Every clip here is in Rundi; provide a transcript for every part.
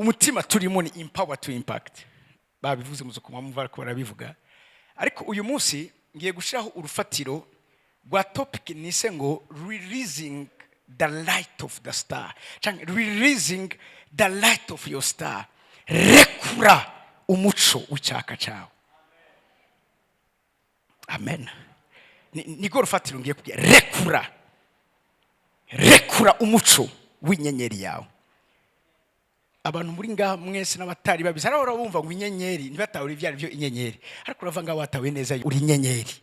Umutima turimo ni "Empower to Impact". Babivuze muzo kumva mumva ariko barabivuga. Ariko uyu munsi ngiye gushyiraho urufatiro rwa topic nise ngo "Releasing the light of the star" cyangwa "Releasing the light of your star", rekura umuco w'icyaka cyawe. Amen. Niko rufatiro ngiye kubwira: rekura, rekura umuco w'inyenyeri yawe. Abantu muri ngaha mwese n'abatari babizi, hari abahora bumva ngo inyenyeri, ntibatahure ibyo ari byo inyenyeri, ariko urava ngaho watawe neza uri inyenyeri.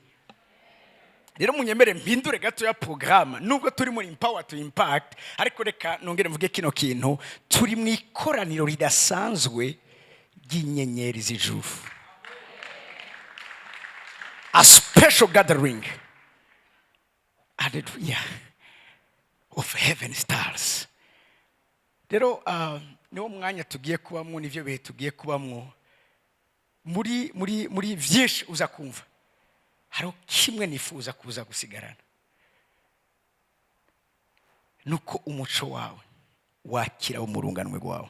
Rero munyemere mpindure gato ya porogaramu. Nubwo turi muri "Empower to Impact", ariko reka nongere mvuge kino kintu: turi mu ikoraniro ridasanzwe ry'inyenyeri z'ijuru, a special gathering, hallelujah, of heaven stars. Rero niwo mwanya tugiye kubamo, nivyo bihe tugiye kubamwo. Muri byinshi uza kumva, hariho kimwe nifuza kuza gusigarana, nuko umuco wawe wakira mu runganwe rwawe.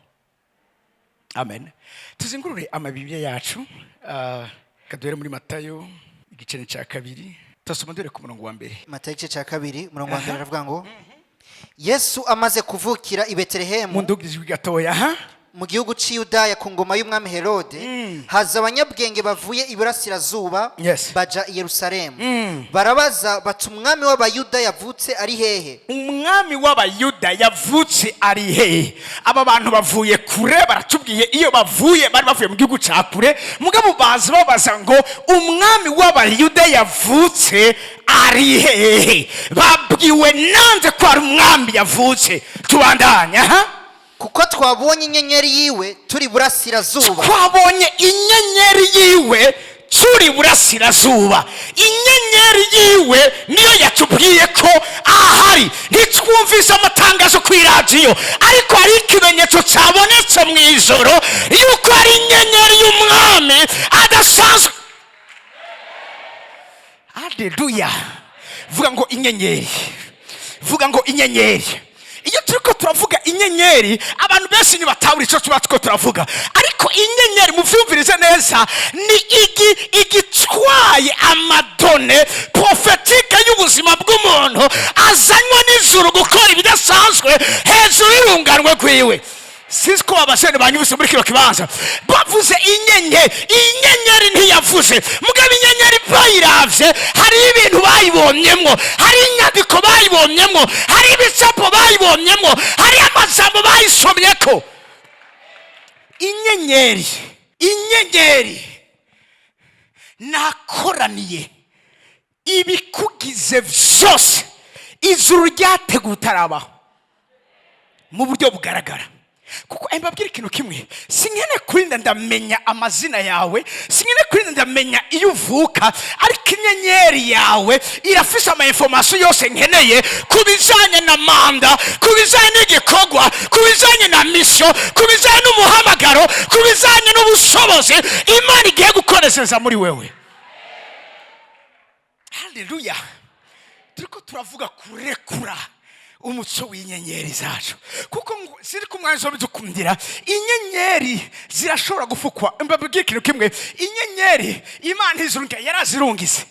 Amen. Tuzingurure amabibiliya yacu, kaduhere muri Matayo igice cya 2, turasoma dore ku murongo wa 1. Matayo igice cya 2, umurongo wa 1, aravuga ngo: "Yesu amaze kuvukira i Betelehemu Mundugize ijwi gatoya ha. mu gihugu cy'i Yudaya, ku ngoma y'umwami Herode, haza abanyabwenge bavuye iburasirazuba, baja i Yerusalemu, barabaza bati: 'Umwami w'Abayuda yavutse ari hehe?'" Umwami w'Abayuda yavutse ari hehe? Aba bantu bavuye kure, baratubwiye iyo bavuye, bari bavuye mu gihugu cya kure, mugabo baza babaza ngo: "Umwami w'Abayuda yavutse ari hehe?" Babwiwe nanze ko ari umwami yavutse. Tubandanya ha. "Kuko twabonye inyenyeri yiwe turi burasirazuba." Twabonye inyenyeri yiwe turi burasirazuba. Inyenyeri yiwe niyo yatubwiye ko ahari. Ntitwumvise amatangazo ku iradiyo, ariko hari ikimenyetso cyabonetse mu ijoro yuko ari inyenyeri y'umwami adasanzwe. Aleluya! Vuga ngo inyenyeri, vuga ngo inyenyeri. Iyo turi ko turavuga inyenyeri, abantu benshi ntibatahura icyo tuba turiko turavuga, ariko inyenyeri, muvyumvirize neza, ni igi igitwaye ama données prophétiques y'ubuzima bw'umuntu azanywa n'ijuru gukora ibidasanzwe hejuru y'urunganwe rwiwe. Sinzi ko abasore banyubise muri kino kibanza. Bavuze inyenyeri, inyenyeri ntiyavuze, mugabo inyenyeri bayiravye, hari ibintu bayibonyemwo, hari inyandiko bayibonyemwo, hari ibicapo bayibonyemwo, hari amajambo bayisomyeko. Inyenyeri, inyenyeri nakoraniye ibikugize vyose ijuru ryateguye utarabaho mu buryo bugaragara. Kuko mbabwira ikintu kimwe: sinkene kurinda ndamenya amazina yawe, sinkene kurinda ndamenya iyo uvuka, ariko inyenyeri yawe irafise ama information yose nkeneye ku bijanye na mandat, ku bijanye n'igikorwa, ku bijanye na mission, ku bijanye n'umuhamagaro, ku bijanye n'ubushobozi Imana igiye gukoreshereza muri wewe. Haleluya! Turiko turavuga kurekura umuco w'inyenyeri zacu, kuko siri ku mwanya bidukundira. Inyenyeri zirashobora gufukwa. Mbabwire ikintu kimwe: inyenyeri Imana izirunga, yarazirungise,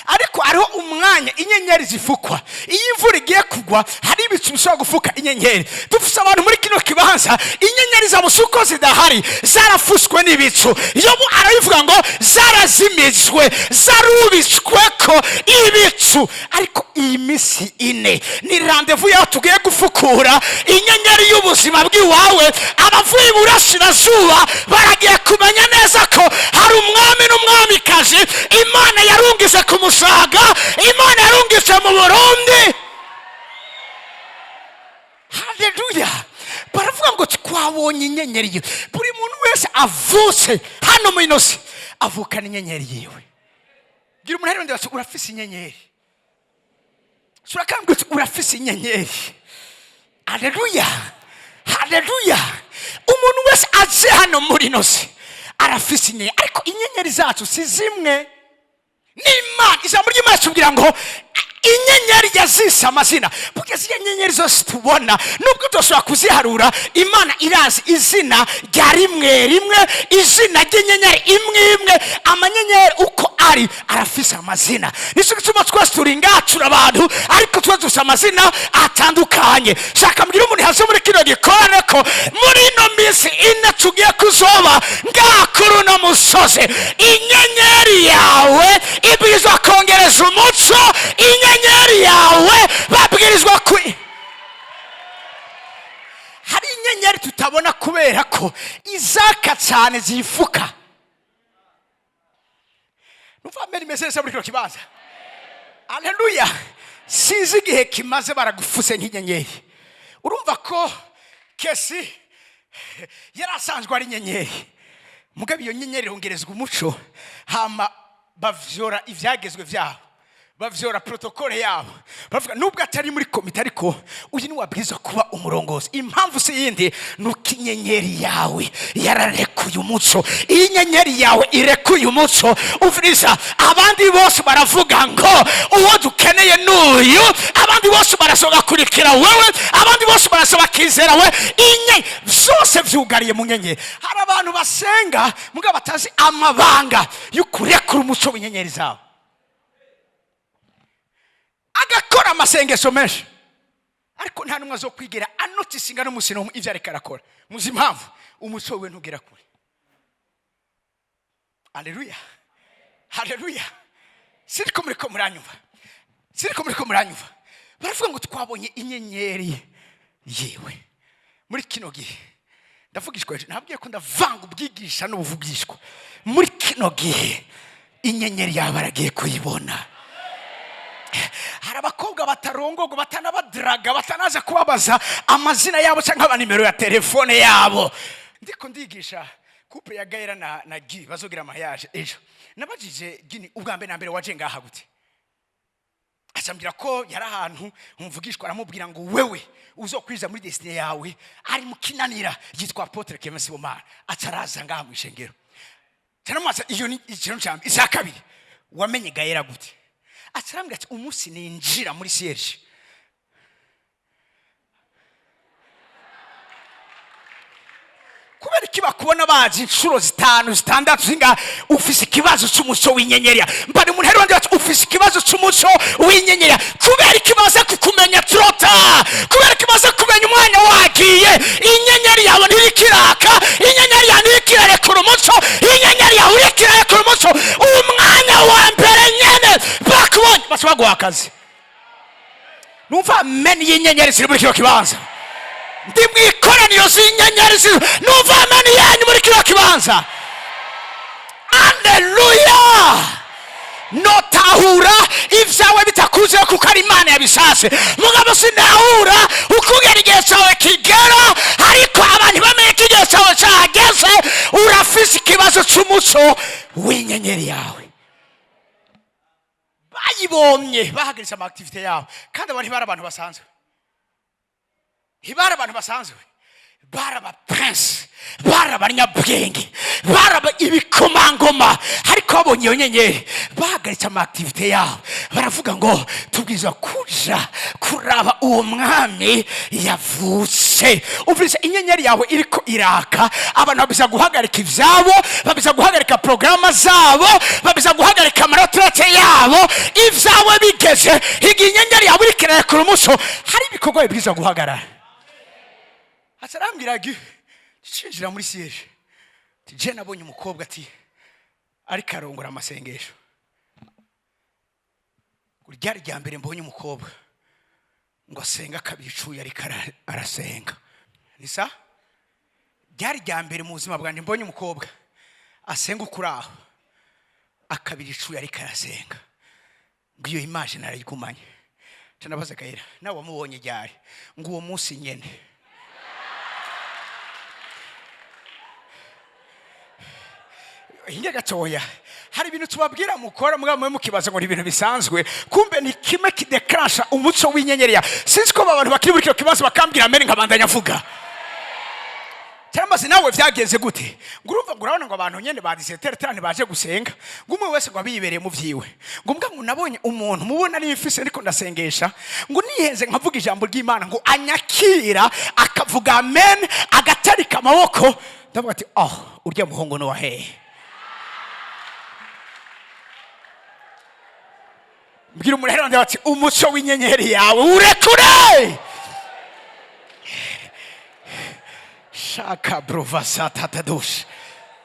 ariko hariho umwanya inyenyeri zifukwa. Iyo imvura igiye kugwa, hari ibicu bishobora gufuka inyenyeri. Dufise abantu muri kino kibanza, inyenyeri zabo si uko zidahari, zarafuswe n'ibicu. Yobu arabivuga ngo zarazimijwe, zarubitswe ko ibicu. Ariko iyi minsi 4 ni rendez-vous yaho tugiye gufukura inyenyeri y'ubuzima bw'iwawe. Abavuye iburasirazuba baragiye kumenya neza ko hari umwami n'umwamikazi Imana yarungise ku Musaga, Imana yarungise mu Burundi. Haleluya! Baravuga ngo twabonye inyenyeri yiwe. Buri muntu wese avutse hano mu ino si avukana inyenyeri yiwe. Gira umuntu hariya bati: "Urafise inyenyeri." Surakambwira uti: "Urafise inyenyeri." Haleluya, haleluya! Umuntu wese aje hano muri ino si arafise inyenyeri, ariko inyenyeri zacu si zimwe. N'Imana, ijambo ry'Imana tubwira ngo Inyenyeri yazise amazina. Burya ziriya nyenyeri zose tubona, nubwo tudashobora kuziharura, Imana irazi izina rya rimwe rimwe, izina ry'inyenyeri imwe imwe. Amanyenyeri uko ari arafise amazina. Nicyo gituma twese turi ngaha abantu, ariko twese dufise amazina atandukanye. Shaka mbwira umuntu hasi muri kino gikorane ko muri ino minsi 4 tugiye kuzoba ngaha kuri uno musozi, inyenyeri yawe ibwirizwa kongereza umuco. Inyenyeri yawe babwirizwa ku hari inyenyeri tutabona kubera ko izaka cyane zifuka. Numva mbere imeze neza muri kino kibanza. Aleluya! Sinzi igihe kimaze baragufuse nk'inyenyeri. Urumva ko Kesi yari asanzwe ari inyenyeri, mugabo iyo nyenyeri irongerezwa umuco, hama bavyora ivyagezwe vyabo, bavyora protocole yabo, bavuga nubwo atari muri komite, ariko uyu ni wabwirizwa kuba umurongozi. Impamvu si yindi, nuko inyenyeri yawe yararekuye umuco. Iyo inyenyeri yawe irekuye umuco, uviriza, abandi bose baravuga ngo uwo dukeneye n'uyu. Abandi bose barasohoka kurikira wewe, abandi bose barasohoka bakizera we. Inye byose vyugariye mu nyenyeri. Hari abantu basenga mugabo batazi amabanga yo kurekura umuco w'inyenyeri zabo, agakora amasengesho menshi, ariko nta n'umwe azokwigira anotisinga n'umunsi n'umwe ibyo ariko arakora. Muzi impamvu? Umuco we ntugera kure. Aleluya, haleluya! Siriko muriko muranyumva? Siriko muriko muranyumva? Baravuga ngo twabonye inyenyeri yewe. Muri kino gihe ndavugishwa, nabwiye ko ndavanga ubwigisha n'ubuvugishwa. Muri kino gihe inyenyeri yawe baragiye kuyibona. Hari abakobwa batarongorwa, batanabadaraga, batanaza kubabaza amazina yabo cyangwa nimero ya telefone yabo. Ndiko ndigisha couple ya Gaera na Gi bazogira mariage ejo. Nabajije Gini ubwa mbere na mbere: "Waje ngaha gute?" Acambwira ko yari ahantu umvugishwa aramubwira ngo wewe uzokwiza muri destinée yawe ari mu Kinanira, yitwa Apôtre Kevin Sibomana. Acaraza ngaha mu ishengero. Cyane iyo ni ikintu cya mbere. Icya kabiri: "Wamenye Gaera gute?" Acarambwira ati: "Umunsi ninjira muri siège." Kubera iki bakubona bazi inshuro zitanu, zitandatu zinga? Ufise ikibazo cy'umuco w'inyenyeri. Mbari umuntu rero ati: "Ufise ikibazo cy'umuco w'inyenyeri." Kubera iki baza kukumenya trop tard? Kubera iki baza kumenya umwanya wagiye? Inyenyeri yawe ntirikiraka, inyenyeri yawe ntirikirarekura umuco. Inyenyeri yawe irikirarekura umuco, umwanya wa mbere nyene bakubonye baca baguha akazi. Numva amen y'inyenyeri ziri muri kino kibanza. Ndi mu ikoraniro z'inyenyeri, numva amen yanyu muri kino kibanza. Aleluya! Notahura ibyawe bitakuzeho kuko ari Imana yabishatse, mugabo sinahura ukugera igihe cyawe kigera, ariko abantu bamenye ko igihe cyawe cyageze. Urafise ikibazo cy'umuco w'inyenyeri yawe. Bayibonye bahagaritse ama activités yabo. Kandi abantu ntibari abantu basanzwe, ntibari abantu basanzwe, bari aba prince, bari abanyabwenge, bari ibikomangoma. Ariko babonye iyo nyenyeri bahagaritse ama activités yabo, baravuga ngo tubwirizwa kuja kuraba uwo mwami yavutse. Umvise, inyenyeri yawe iriko iraka, abantu babwiza guhagarika ivyabo, babwiza guhagarika porogaramu zabo, babwiza guhagarika ama retraite yabo. Ivyawe bigeze igihe inyenyeri yawe iriko irarekura umuco, hari ibikorwa bibwirizwa guhagarara. Atarambwira ngo cinjira muri siège, je nabonye umukobwa ati ariko arongora amasengesho. Ryari rya mbere mbonye umukobwa ngo asenga akabicuye, ariko arasenga. Nisa ryari rya mbere mu buzima bwanjye mbonye umukobwa asenga ukuri aho akabiricuye, ariko arasenga. Ngo iyo image narayigumanye. Canabaza Gahera: "Nawe wamubonye ryari?" Ngo uwo munsi nyene. Hirya gatoya hari ibintu tubabwira mukora, mugabo mwe mukibaza ngo ni ibintu bisanzwe, kumbe ni kimwe kideclansha umuco w'inyenyeri. Sinzi ko abantu bakiri muri kino kibazo bakambwira amen, nkabandanya avuga. Cyangwa se nawe byagenze gute? Ngo urumva, ngo urabona ngo abantu nyene ba 17h30 baje gusenga, ngo umwe wese ngo abibereye mu vyiwe, ngo mbwa ngo nabonye umuntu mubona ari mfise ariko ndasengesha, ngo nihenze nkavuga ijambo ry'Imana, ngo anyakira akavuga amen, agatarika amaboko. Ndavuga ati: "Oh, urya muhungu ni wahehe?" Mbwira umuntu rero ati: "Umuco w'inyenyeri yawe urekure." Shaka brovasatatadush.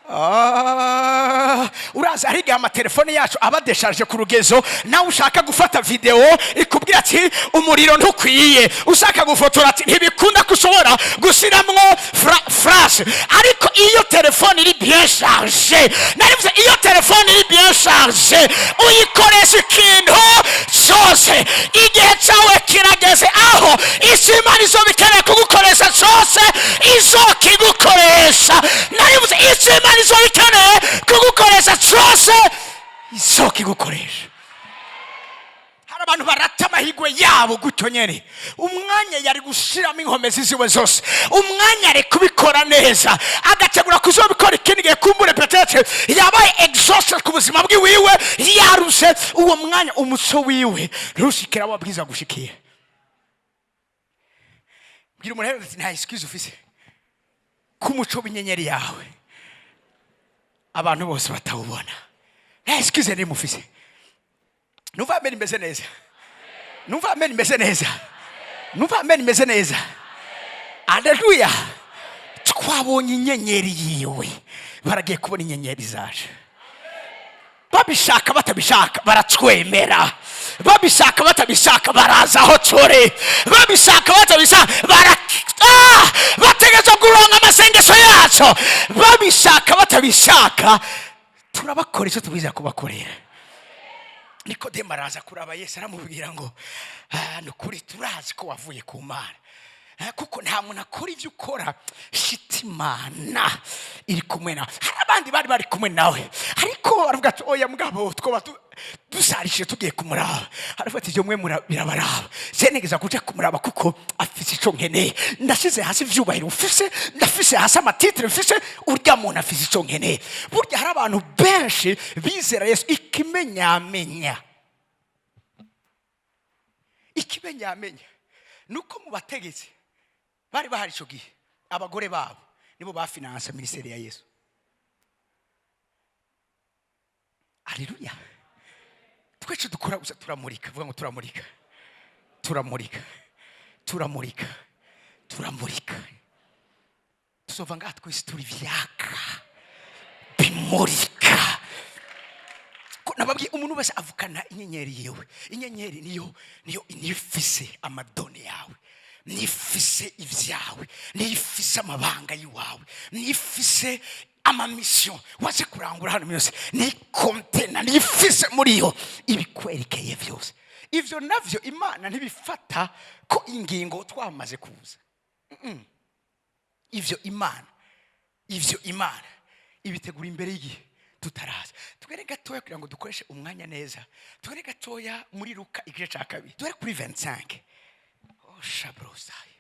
Ah, uraza hari igihe amatelefone yacu aba déchargé ku rugezo, nawe ushaka gufata video ikubwira ati: "Umuriro ntukwiye." Ushaka gufotora ati: "Ntibikunda ko ushobora gushiramwo flash." Ariko iyo telefone iri bien chargée, narivuze, iyo telefone iri bien chargée uyikoresha ikintu cyose. Igihe cyawe kirageze aho isi Imana izoba ikeneye kugukoresha cyose izokigukoresha. Narivuze, isi Imana izoba ikeneye kugukoresha cyose izokigukoresha. Hari abantu barata amahirwe yabo gutyo nyene. Umwanya yari gushiramo inkomezi ziwe zose, umwanya ari kubikora neza, agategura kuzobikora ikindi gihe, kumbure peut-être yabaye exhausted ku buzima bwiwiwe, yarushe. Uwo mwanya umuco wiwe ntushikira wabwiza gushikira. Bwira umuntu rero ati: "Nta excuse ufise ku muco w'inyenyeri yawe abantu bose batawubona. Nta excuse nimwe ufise." Numva amen imeze neza, numva amen imeze neza, numva amen imeze neza. Aleluya! Twabonye inyenyeri yiwe, baragiye kubona inyenyeri zaje. Babishaka batabishaka baratwemera, babishaka batabishaka baraza aho turi, babishaka batabishaka bara bategerezwa kuronka amasengesho yacu. Babishaka batabishaka turabakora icyo tubwiza kubakorera. Nikodemu araza kuraba Yesu, aramubwira ngo: "Ah, ni ukuri turazi ko wavuye ku Mana. Ah, kuko nta muntu akora ibyo ukora shita Imana iri kumwe nawe." Hari abandi bari bari kumwe nawe, ariko baravuga ati: "Oya mugabo, twoba dusarishije tugiye kumuraba." Aravuga ati: "Ibyo mwe birabaraba, senegeza kuja kumuraba kuko afise ico nkeneye. Ndashize hasi ivyubahiro mfise, ndafise hasi ama titres mfise, urya muntu afise ico nkeneye." Burya hari abantu benshi bizera Yesu. Ikimenyamenya, ikimenyamenya ni uko mu bategetsi bari bahari ico gihe, abagore babo nibo bafinansa ministère ya Yesu. Aleluya! Twese dukora gusa turamurika. Vuga ngo: "Turamurika, turamurika, turamurika, turamurika." Tuzova ngaha twese turi vyaka bimurika. Ko nababwiye, umuntu wese avukana inyenyeri yiwe. Inyenyeri niyo ifise ama dons yawe, niyo ifise ibyawe, niyo ifise amabanga y'iwawe, niyo ifise ama missions waje kurangura hano yose, ni kontena, niyo ifise muri yo ibikwerekeye byose. Ivyo navyo Imana ntibifata ko ingingo twamaze kuza. Ivyo Imana ibitegura imbere y'igihe tutaraza. Twere gatoya kugira ngo dukoreshe umwanya neza. Twere gatoya muri Luka igice cya 2, duhere kuri 25. Oh, shabrosayi.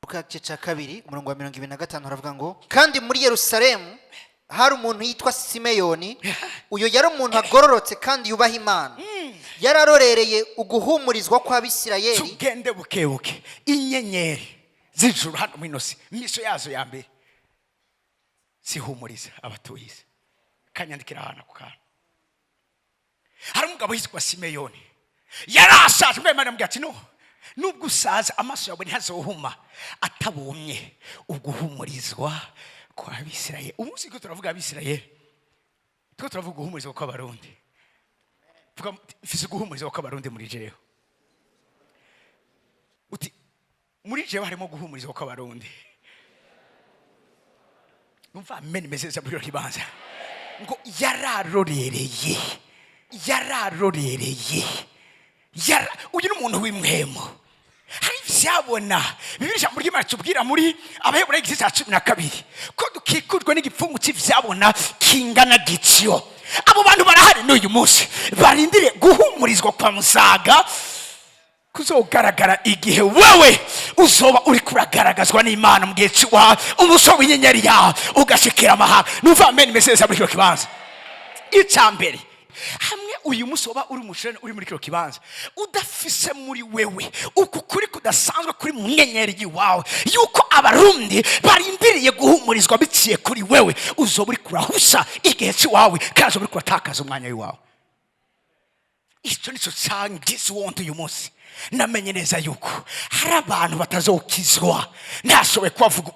Luka igice cya 2, umurongo wa 25, haravuga ngo: "Kandi muri Yerusalemu hari umuntu yitwa Simeyoni. Uyu yari umuntu agororotse kandi yubaha Imana, yararorereye uguhumurizwa kw'Abisirayeli." Tugende buke buke. Inyenyeri z'ijuru hano mu inosi, mission yazo ya mbere zihumuriza abatuye isi. Kanyandikira ahantu ako kantu. Hari umugabo yitwa Simeyoni, yari ashaje. Mbere Imana amubwira ati: "No nubwo usaza, amaso yawe ntazohuma atabonye uguhumurizwa kwa Abisirayeli." Umunsi ko turavuga Abisirayeli, two turavuga uguhumurizwa kw'Abarundi. Vuga muti: "Mfise uguhumurizwa kw'Abarundi muri jewe." Uti: "Muri jewe harimo guhumurizwa kw'Abarundi." Numva amen meze muri ribanza. Ngo yararorereye, yararorereye. Uyu ni umuntu w'imwemo, hari ivyabona. Bibiri, ijambo ry'Imana tubwira muri Abaheburayo igice cya 12 ko dukikujwe n'igipfungu cy'ivyabona kingana gityo. Abo bantu barahari n'uyu munsi, barindiriye guhumurizwa kwa Musaga. Kuzogaragara igihe wewe uzoba uri kuragaragazwa n'Imana mu gihe cy'iwawe, umuco w'inyenyeri yawe ugashikira amahanga. Numva amen imeze muri kino kibanza. Icya mbere, hamwe uyu munsi uba uri umushene uri muri kino kibanza, udafise muri wewe uku kuri kudasanzwe kuri mu nyenyeri y'iwawe, yuko Abarundi barindiriye guhumurizwa biciye kuri wewe, uzoba uri kurahusha igihe cy'iwawe kandi uzoba uri kuratakaza umwanya w'iwawe. Icyo nicyo cyangize uwundi. Uyu munsi namenye neza yuko hari abantu batazokizwa ntashoboye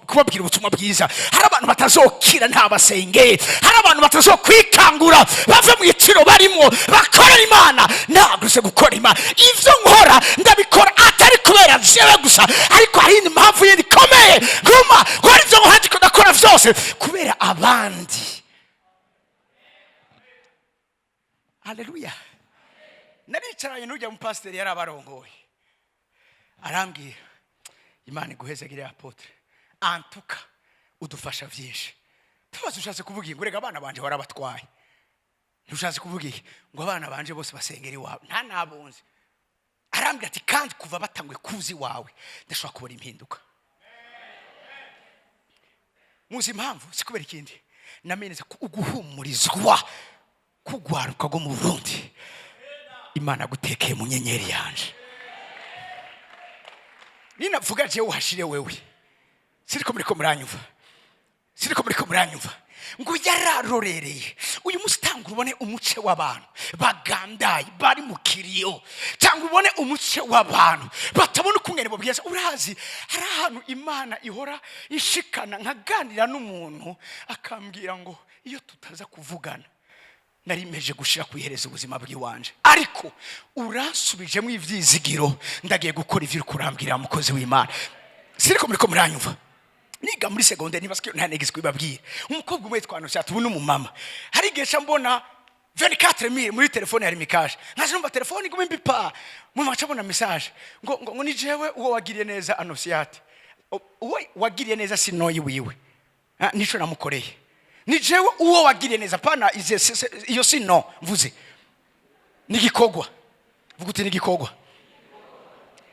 kubabwira ubutumwa bwiza, hari abantu batazokira ntabasengeye, hari abantu batazokwikangura bave mu iciro barimo bakorera Imana. Naguse gukora Imana, ibyo nkora ndabikora atari kubera jewe gusa, ariko hari indi mpamvu yindi ikomeye nguma nkora ibyo nkora, ndiko ndakora byose kubera abandi. Haleluya! Naricaranye n'ujya mupasiteri yari abarongoye, arambwira: "Imana iguhezagire, apôtre, antuka udufasha byinshi." Tubaze: "Ushatse kuvuga iki?" Ngo: "Rega abana banje warabatwaye." "Ntushatse kuvuga iki?" Ngo: "Abana banje bose basengera iwawe, nta nabunze." Arambwira ati: "Kandi kuva batanguye kuza iwawe ndashobora kubona impinduka." Muzi impamvu? Si kubera ikindi, namenye ko uguhumurizwa kugwaruka rwo mu Burundi Imana agutekeye mu nyenyeri yanje. Ninavuga jewe uhashire wewe, siriko muriko muranyumva, siriko muriko muranyumva. Ngo yararorereye. Uyu munsi tanga ubone umuce w'abantu bagandaye bari mu kiriyo, cyangwa ubone umuce w'abantu batabona ukungene bubwiza. Urazi hari ahantu Imana ihora ishikana, nkaganira n'umuntu akambwira ngo: "Iyo tutaza kuvugana nari meje gushira kwihereza ubuzima bw'iwanje, ariko uransubijemo ivyizigiro, ndagiye gukora ivyo uri kurambwira, mukozi w'Imana." Siriko muriko muranyumva. Niga muri secondaire, niba nta negeze kubibabwira, umukobwa umwe twanusha tubona umumama, hari igihe nca mbona 24 mille muri telefone ya Lumicash, nkaje numva telefone iguma imbipa mu maca, mbona message ngo ni jewe uwo wagiriye neza Annonciate. Uwo wagiriye neza sinoyi wiwe. Ah, nico namukoreye, ni jewe uwo wagiriye neza, pana iyo sino mvuze nigikorwa. Vuga uti: "Nigikorwa."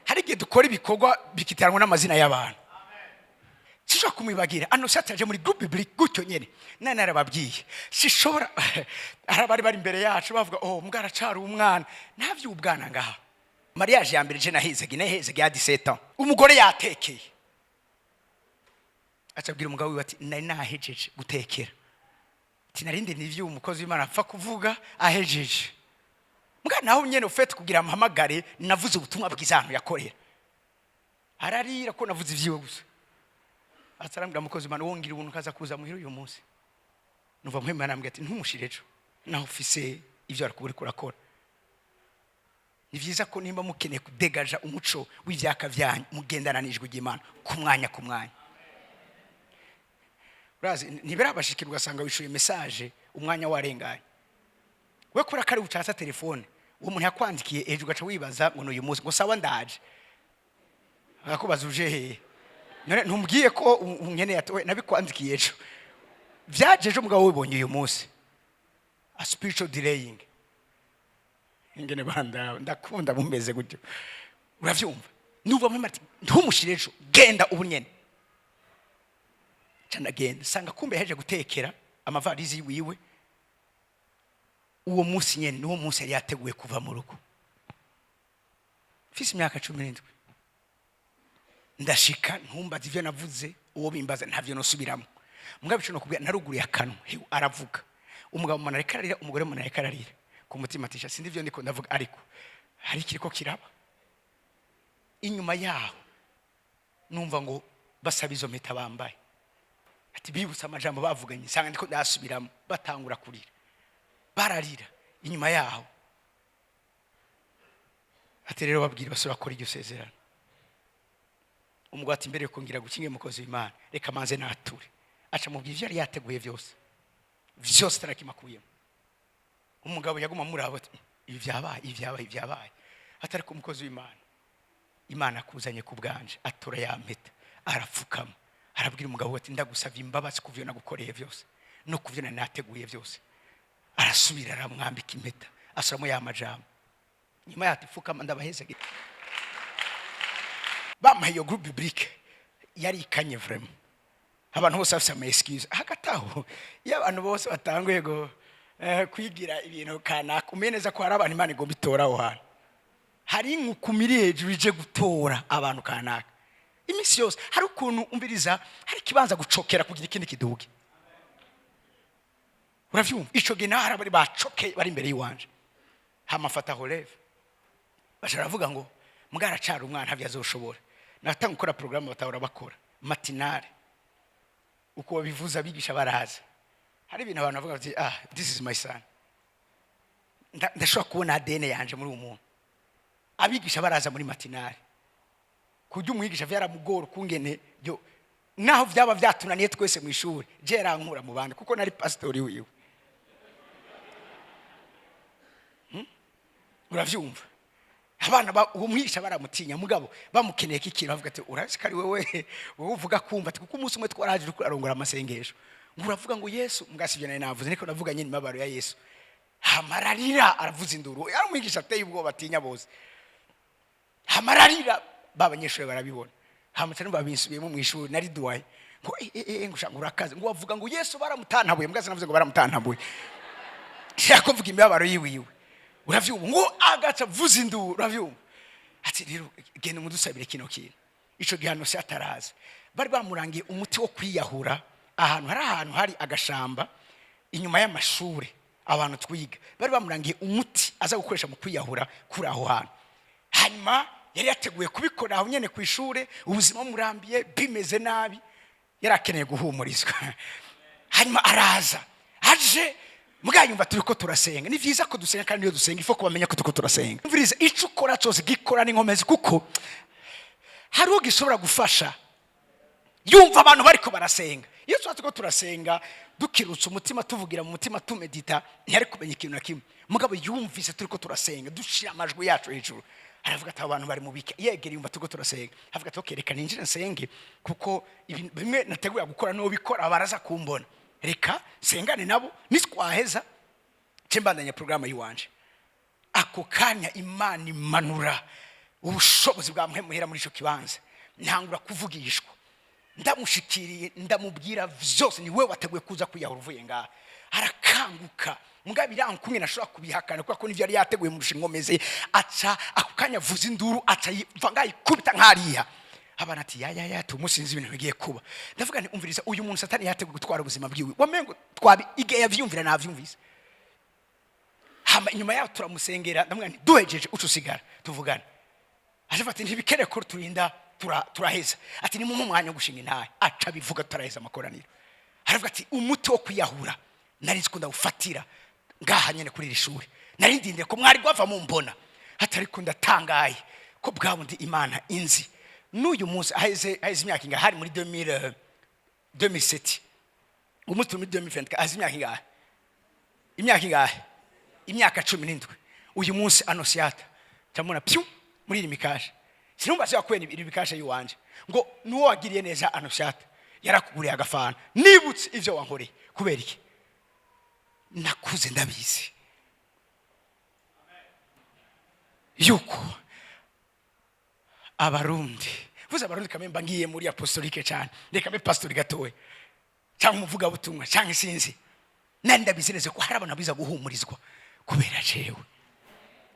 Hari igihe dukora ibikorwa bikitiranwa n'amazina y'abantu. Sishobora kumwibagira. Annonciate aje muri groupe biblique gutyo nyene, nane narababwiye sishobora. Hari abari bari imbere yacu bavuga: "Oh, mbwa aracari umwana." Ntavyo ubwana ngaha. Mariage ya mbere je nahezege, nahezege ya 17 ans. Umugore yatekeye, acabwira umugabo wiwe ati: "Nari nahejeje gutekera." Ati: "Narindi nivyo umukozi w'Imana apfa kuvuga ahejeje." Mbwa naho nyene ufete kugira amuhamagare, navuze ubutumwa bwiza ahantu yakorera, ararira ko navuze ivyiwe gusa. Atarambwira: "Mukozi w'Imana, wongira ubuntu kaza kuza muhira uyu munsi." Numva muhema, arambwira ati: "Ntumushire ejo, naho ufise ivyo ariko uriko urakora." Ni vyiza ko nimba mukeneye kudegaja umuco w'ivyaka vyanyu, mugendana n'ijwi ry'Imana ku mwanya ku mwanya. Urazi ntibirabashikira ugasanga wishuye message umwanya warenganye, we kubera ko ari bucatsa telefone, uwo muntu yakwandikiye ejo, ugaca wibaza ngo ni uyu munsi, ngo: "Sawa, ndaje." Akakubaza: "Uje hehe?" "None ntumbwiye ko unkeneye?" Ati: "We, nabikwandikiye ejo, vyaje ejo, mugabo wibonye uyu munsi." A spiritual delaying. Ingene banda ndakunda mumeze gutyo, uravyumva? Nuva muri ati: "Ntumushire ejo, genda ubu nyene." Ca ndagenda, sanga kumbe yaheje gutekera amavarizi wiwe. Uwo munsi nyene niwo munsi yari yateguye kuva mu rugo. Mfise imyaka 17. Ndashika, ntumbaze ivyo navuze, uwo bimbaza ntavyo nosubiramo. Mugabo ico nokubwira, naruguruye akanwa, hewe aravuga. Umugabo umuntu ariko ararira, umugore umuntu ariko ararira ku mutima, atisha sindi ivyo ndiko ndavuga, ariko hari ikiriko kiraba inyuma yaho. Numva ngo basaba izo mpeta bambaye, ati bibutse amajambo bavuganye, nsanga ndiko ndasubiramo, batangura kurira, bararira. Inyuma yaho ati: "Rero babwira basubira bakora iryo sezerano." Umugabo ati: "Mbere yuko ngira gukinge, mukozi w'Imana, reka manze nature." Aca mubwira ivyo yari yateguye byose byose, tarakimakuyemo. Umugabo yaguma amuraba ati: "Ibi byabaye, ibi byabaye, ibi byabaye." Atari ko umukozi w'Imana, Imana akuzanye ku bwanje. Atora ya mpeta, arapfukama, arabwira umugabo we ati: "Ndagusabye imbabazi ku byo nagukoreye byose no ku byo nari nateguye byose." Arasubira aramwambika impeta, asubiramo ya majambo. Nyuma yati: "Pfukama ndabaheze." Bampaye iyo groupe biblique, yari ikanye vraiment. Abantu bose bafite ama excuse. Hagati aho, iyo abantu bose batanguye go kwigira ibintu kanaka, umenye neza ko hari abantu Imana igomba itora aho hantu. Hari inkukuma iri hejuru ije gutora abantu kanaka. Iminsi yose hari ukuntu, umviriza, hari ikibanza gucokera kugira ikindi kiduge. Uravyumva? Ico gihe naho hari abari bacokeye bari imbere y'iwanje. Hama mfata relève, baca baravuga ngo mbwaracara umwana, ntabyo azoshobora. Natanga gukora porogaramu batahora bakora matinale. Uko babivuza, abigisha baraza. Hari ibintu abantu bavuga bati: "Ah, this is my son." Ndashobora kubona ADN yanje muri uwo muntu. Abigisha baraza muri matinale, kurya umwigisha vyaramugora ukungene yo naho vyaba vyatunaniye twese mu ishuri, je yarankura mu bandi kuko nari pasitori wiwe. Uravyumva? Abana uwo mwigisha baramutinya, mugabo bamukeneye ko ikintu bavuga ati: "Urazi ko ari wewe, wowe uvuga kumva." Ati: "Kuko umunsi umwe twaraje uriko urarongora amasengesho, ngo uravuga ngo Yesu." Mbwa sivyo nari navuze, niko navuga nyine imibabaro ya Yesu. Hamararira, aravuza induru. Yari umwigisha ateye ubwoba, atinya bose. Hamararira, ba banyeshuri barabibona. Hama cyane babinsubiyemo mu ishuri, nari duwaye ngo ngo ushaka urakaze, ngo wavuga ngo Yesu baramutantabuye. Mbwa sinavuze ngo baramutantabuye, shaka kuvuga imibabaro yiwiwe. Uravyumva? Ngo agaca avuza induru. Uravyumva? Ati: "Rero genda umudusabire kino kintu." Ico gihano se ataraza, bari bamurangiye umuti wo kwiyahura ahantu hari, ahantu hari agashamba inyuma y'amashure abantu twiga. Bari bamurangiye umuti aza gukoresha mu kwiyahura kuri aho hantu. Hanyuma yari yateguye kubikora aho nyene ku ishure. Ubuzima bumurambiye, bimeze nabi, yari akeneye guhumurizwa. Hanyuma araza, aje mugayumva turi ko turasenga. Ni vyiza ko dusenga, kandi iyo dusenga ifo kubamenya ko turiko turasenga. Umviriza, ico ukora cyose gikora n'inkomezi, kuko hari uwo gishobora gufasha yumva abantu bariko barasenga. Iyo tuba turiko turasenga dukirutse umutima, tuvugira mu mutima, tumedita, ntiyari kumenya ikintu na kimwe. Mugabo yumvise turiko turasenga, dushira amajwi yacu hejuru, aravuga ati: "Abo bantu bari mu bike?" Yegera, yumva turiko turasenga, avuga ati: "Okay, reka ninjire nsenge, kuko ibintu bimwe nateguye gukora n'uwo bikora baraza kumbona. Reka sengane nabo, nitwaheza nce mbandanya porogaramu y'iwanje." Ako kanya Imana imanura ubushobozi bwa muhera muri icyo kibanza, ntangura kuvugishwa. Ndamushikiriye, ndamubwira vyose: "Ni wewe wateguye kuza kwiyahura uvuye ngaha." Arakanguka, mugabo biranga kumwe nashobora kubihakana, kubera ko nivyo yari yateguye murusha inkomeze. Aca ako kanya avuza induru, aca yiva ngayikubita nkariya. Abana ati: "Ya ya ya, tumusinzi ibintu bigiye kuba." Ndavuga nti: "Umviriza, uyu muntu Satani yateguye gutwara ubuzima bwiwe." Wamengo twabi igihe yavyumvira navyumvise. Hama inyuma yaho turamusengera. Ndamubwira nti: "Duhejeje uca usigara tuvugane." Aje ati: "Ntibikeneye ko turinda turaheza." Ati: "Ni mu mwanya wo gushinga intahe." Aca bivuga tutaraheza amakoraniro. Aravuga ati: "Umuti wo kwiyahura nari nzi ko ndawufatira ngaha nyene kuri iri shuri. Nari ndindiriye ko mwari gwava mumbona." Ati: "Ariko ndatangaye ko bwa bundi Imana inzi n'uyu munsi." Haheze imyaka ingahe? Hari muri 2000, 2007. Umunsi turi muri 2024, haheze imyaka ingahe? Imyaka ingahe? Imyaka 17. Uyu munsi Anosiyata ndamubona pyu muri iri mikashe. Sinumva se wakuye iri mikashe yiwanje, ngo nuwo wagiriye neza. Anosiyata yarakuguriye agafana: "Nibutse ivyo wankoreye." Kubera iki? Nakuze ndabizi yuko Abarundi, vuze Abarundi kamemba, ngiye muri apostolique cyane, reka mbe pastori gatoya cyangwa umuvugabutumwa cyangwa isinzi, nari ndabizi neza ko hari abantu biza guhumurizwa kubera jewe.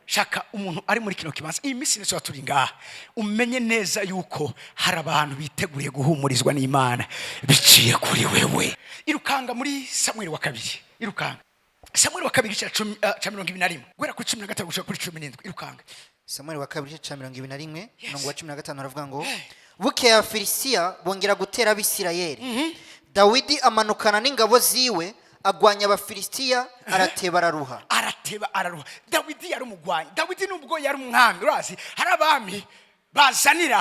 Shaka umuntu ari muri kino kibanza, iyi minsi yose turi ngaha, umenye neza yuko hari abantu biteguriye guhumurizwa n'Imana biciye kuri wewe. Irukanga muri Samweli wa kabiri, irukanga Samweli wa kabiri cya 21, guhera kuri 15 gushika kuri 17. Irukanga. Samweli wa kabiri, igice cya 21, umurongo wa 15, aravuga ngo: Hey. Bukeye Abafilisitiya bongera gutera Abisirayeli. Dawidi amanukana n'ingabo ziwe, agwanya Abafilisitiya, arateba araruha. Arateba araruha. Dawidi yari umugwanyi. Dawidi nubwo yari umwami, urazi hari abami bazanira,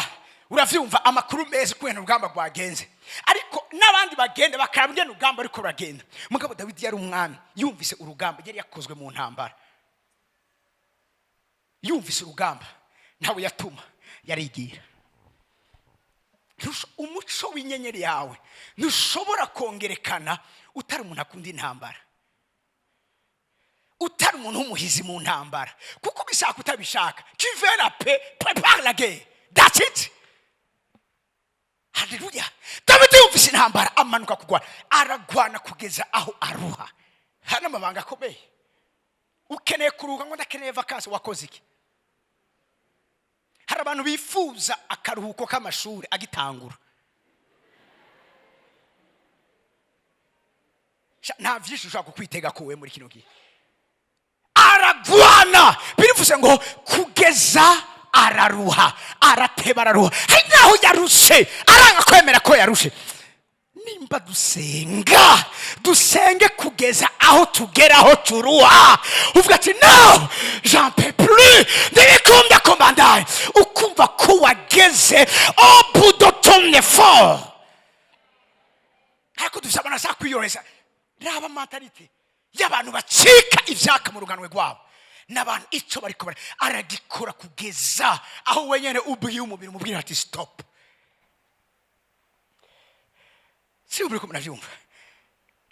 uravyumva, amakuru meza ukungene urugamba rwagenze, ariko n'abandi bagenda bakaraba ingene urugamba ariko ruragenda. Mugabo Dawidi yari umwami, yumvise urugamba, yari yakozwe mu ntambara, yumvise urugamba ntawe yatuma, yarigira. Umuco w'inyenyeri yawe ntushobora kongerekana utari umuntu akunda intambara, utari umuntu w'umuhizi mu ntambara, kuko ubishaka utabishaka, tu veux la paix, prépare la guerre, that's it. Haleluya! Dawidi yumvise intambara, amanuka kugwana, aragwana kugeza aho aruha. Hano amabanga akomeye: ukeneye kuruhuka, ngo ndakeneye vacances, wakoze iki? Hari abantu bifuza akaruhuko k'amashuri agitangura. Nta byinshi ushobora kukwitega kuwe muri kino gihe. Aragwana, birivuze ngo kugeza araruha, arateba, araruha. Hari naho yarushe, aranga kwemera ko yarushe. Nimba dusenga, dusenge kugeza aho tugera aho turuha, uvuga ati: "No, j'en peux plus, ntibikunda ko mbandaye." Ukumva ko wageze au bout de ton effort. Ariko dufite abantu bashaka kwiyorohereza. Raba mentalité y'abantu bacika ivyaka mu ruganwe rwabo n'abantu. Icyo bariko aragikora kugeza aho wenyine ubwiye umubiri, umubwira ati: "Stop." Si uriko muravyumva?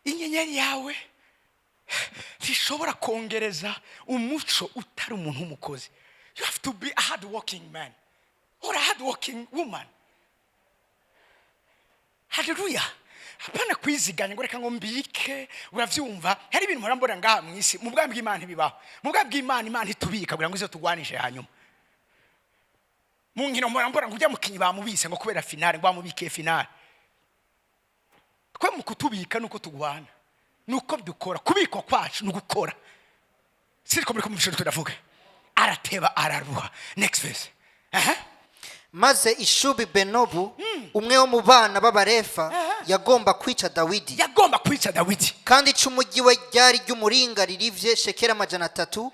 Inyenyeri yawe ntishobora kongereza umuco utari umuntu w'umukozi. You have to be a hard working man or a hard working woman. Haleluya! Hapana kwiziganya ngo reka ngo mbike. Uravyumva, hari ibintu mpora mbona ngaha mu isi. Mu bwami bw'Imana ntibibaho. Mu bwami bw'Imana, Imana itubika kugira ngo izo tugwanishe hanyuma. Mu nkino mpora mbona ngo ujya mukinyi bamubise ngo kubera finale, ngo bamubikiye finale. Twe mu kutubika nuko tugwana, nuko dukora. Kubikwa kwacu ni ugukora. Siriko muri kumvisha? Turavuga arateba, araruha. Next verse, aha. Maze Ishubi Benobu, umwe wo mu bana b'Abarefa, yagomba kwica Dawidi. Yagomba kwica Dawidi. Kandi icumu ryiwe ryari ry'umuringa ririvye shekeli 300.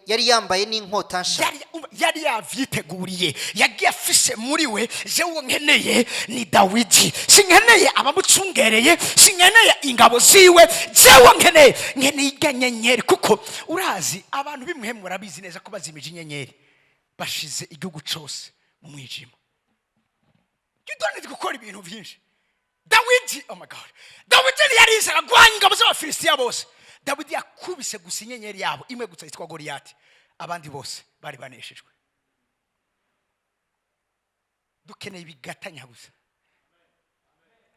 Yari yambaye n'inkota nsha. Yari yavyiteguriye, yagiye afise muri we: jewe nkeneye ni Dawidi, sinkeneye abamucungereye, sinkeneye ingabo ziwe, jewe nkeneye irya nyenyeri. Kuko urazi abantu bimwe murabizi neza ko bazimije inyenyeri, bashize igihugu cose mu mwijima. You don't need gukora ibintu byinshi. Dawidi, oh my God, Dawidi yarize, aragwanya ingabo z'Abafilisitiya bose. Dawidi yakubise gusa inyenyeri yabo imwe gusa yitwa Goliyati, abandi bose bari baneshejwe. Dukeneye ibigatanya gusa.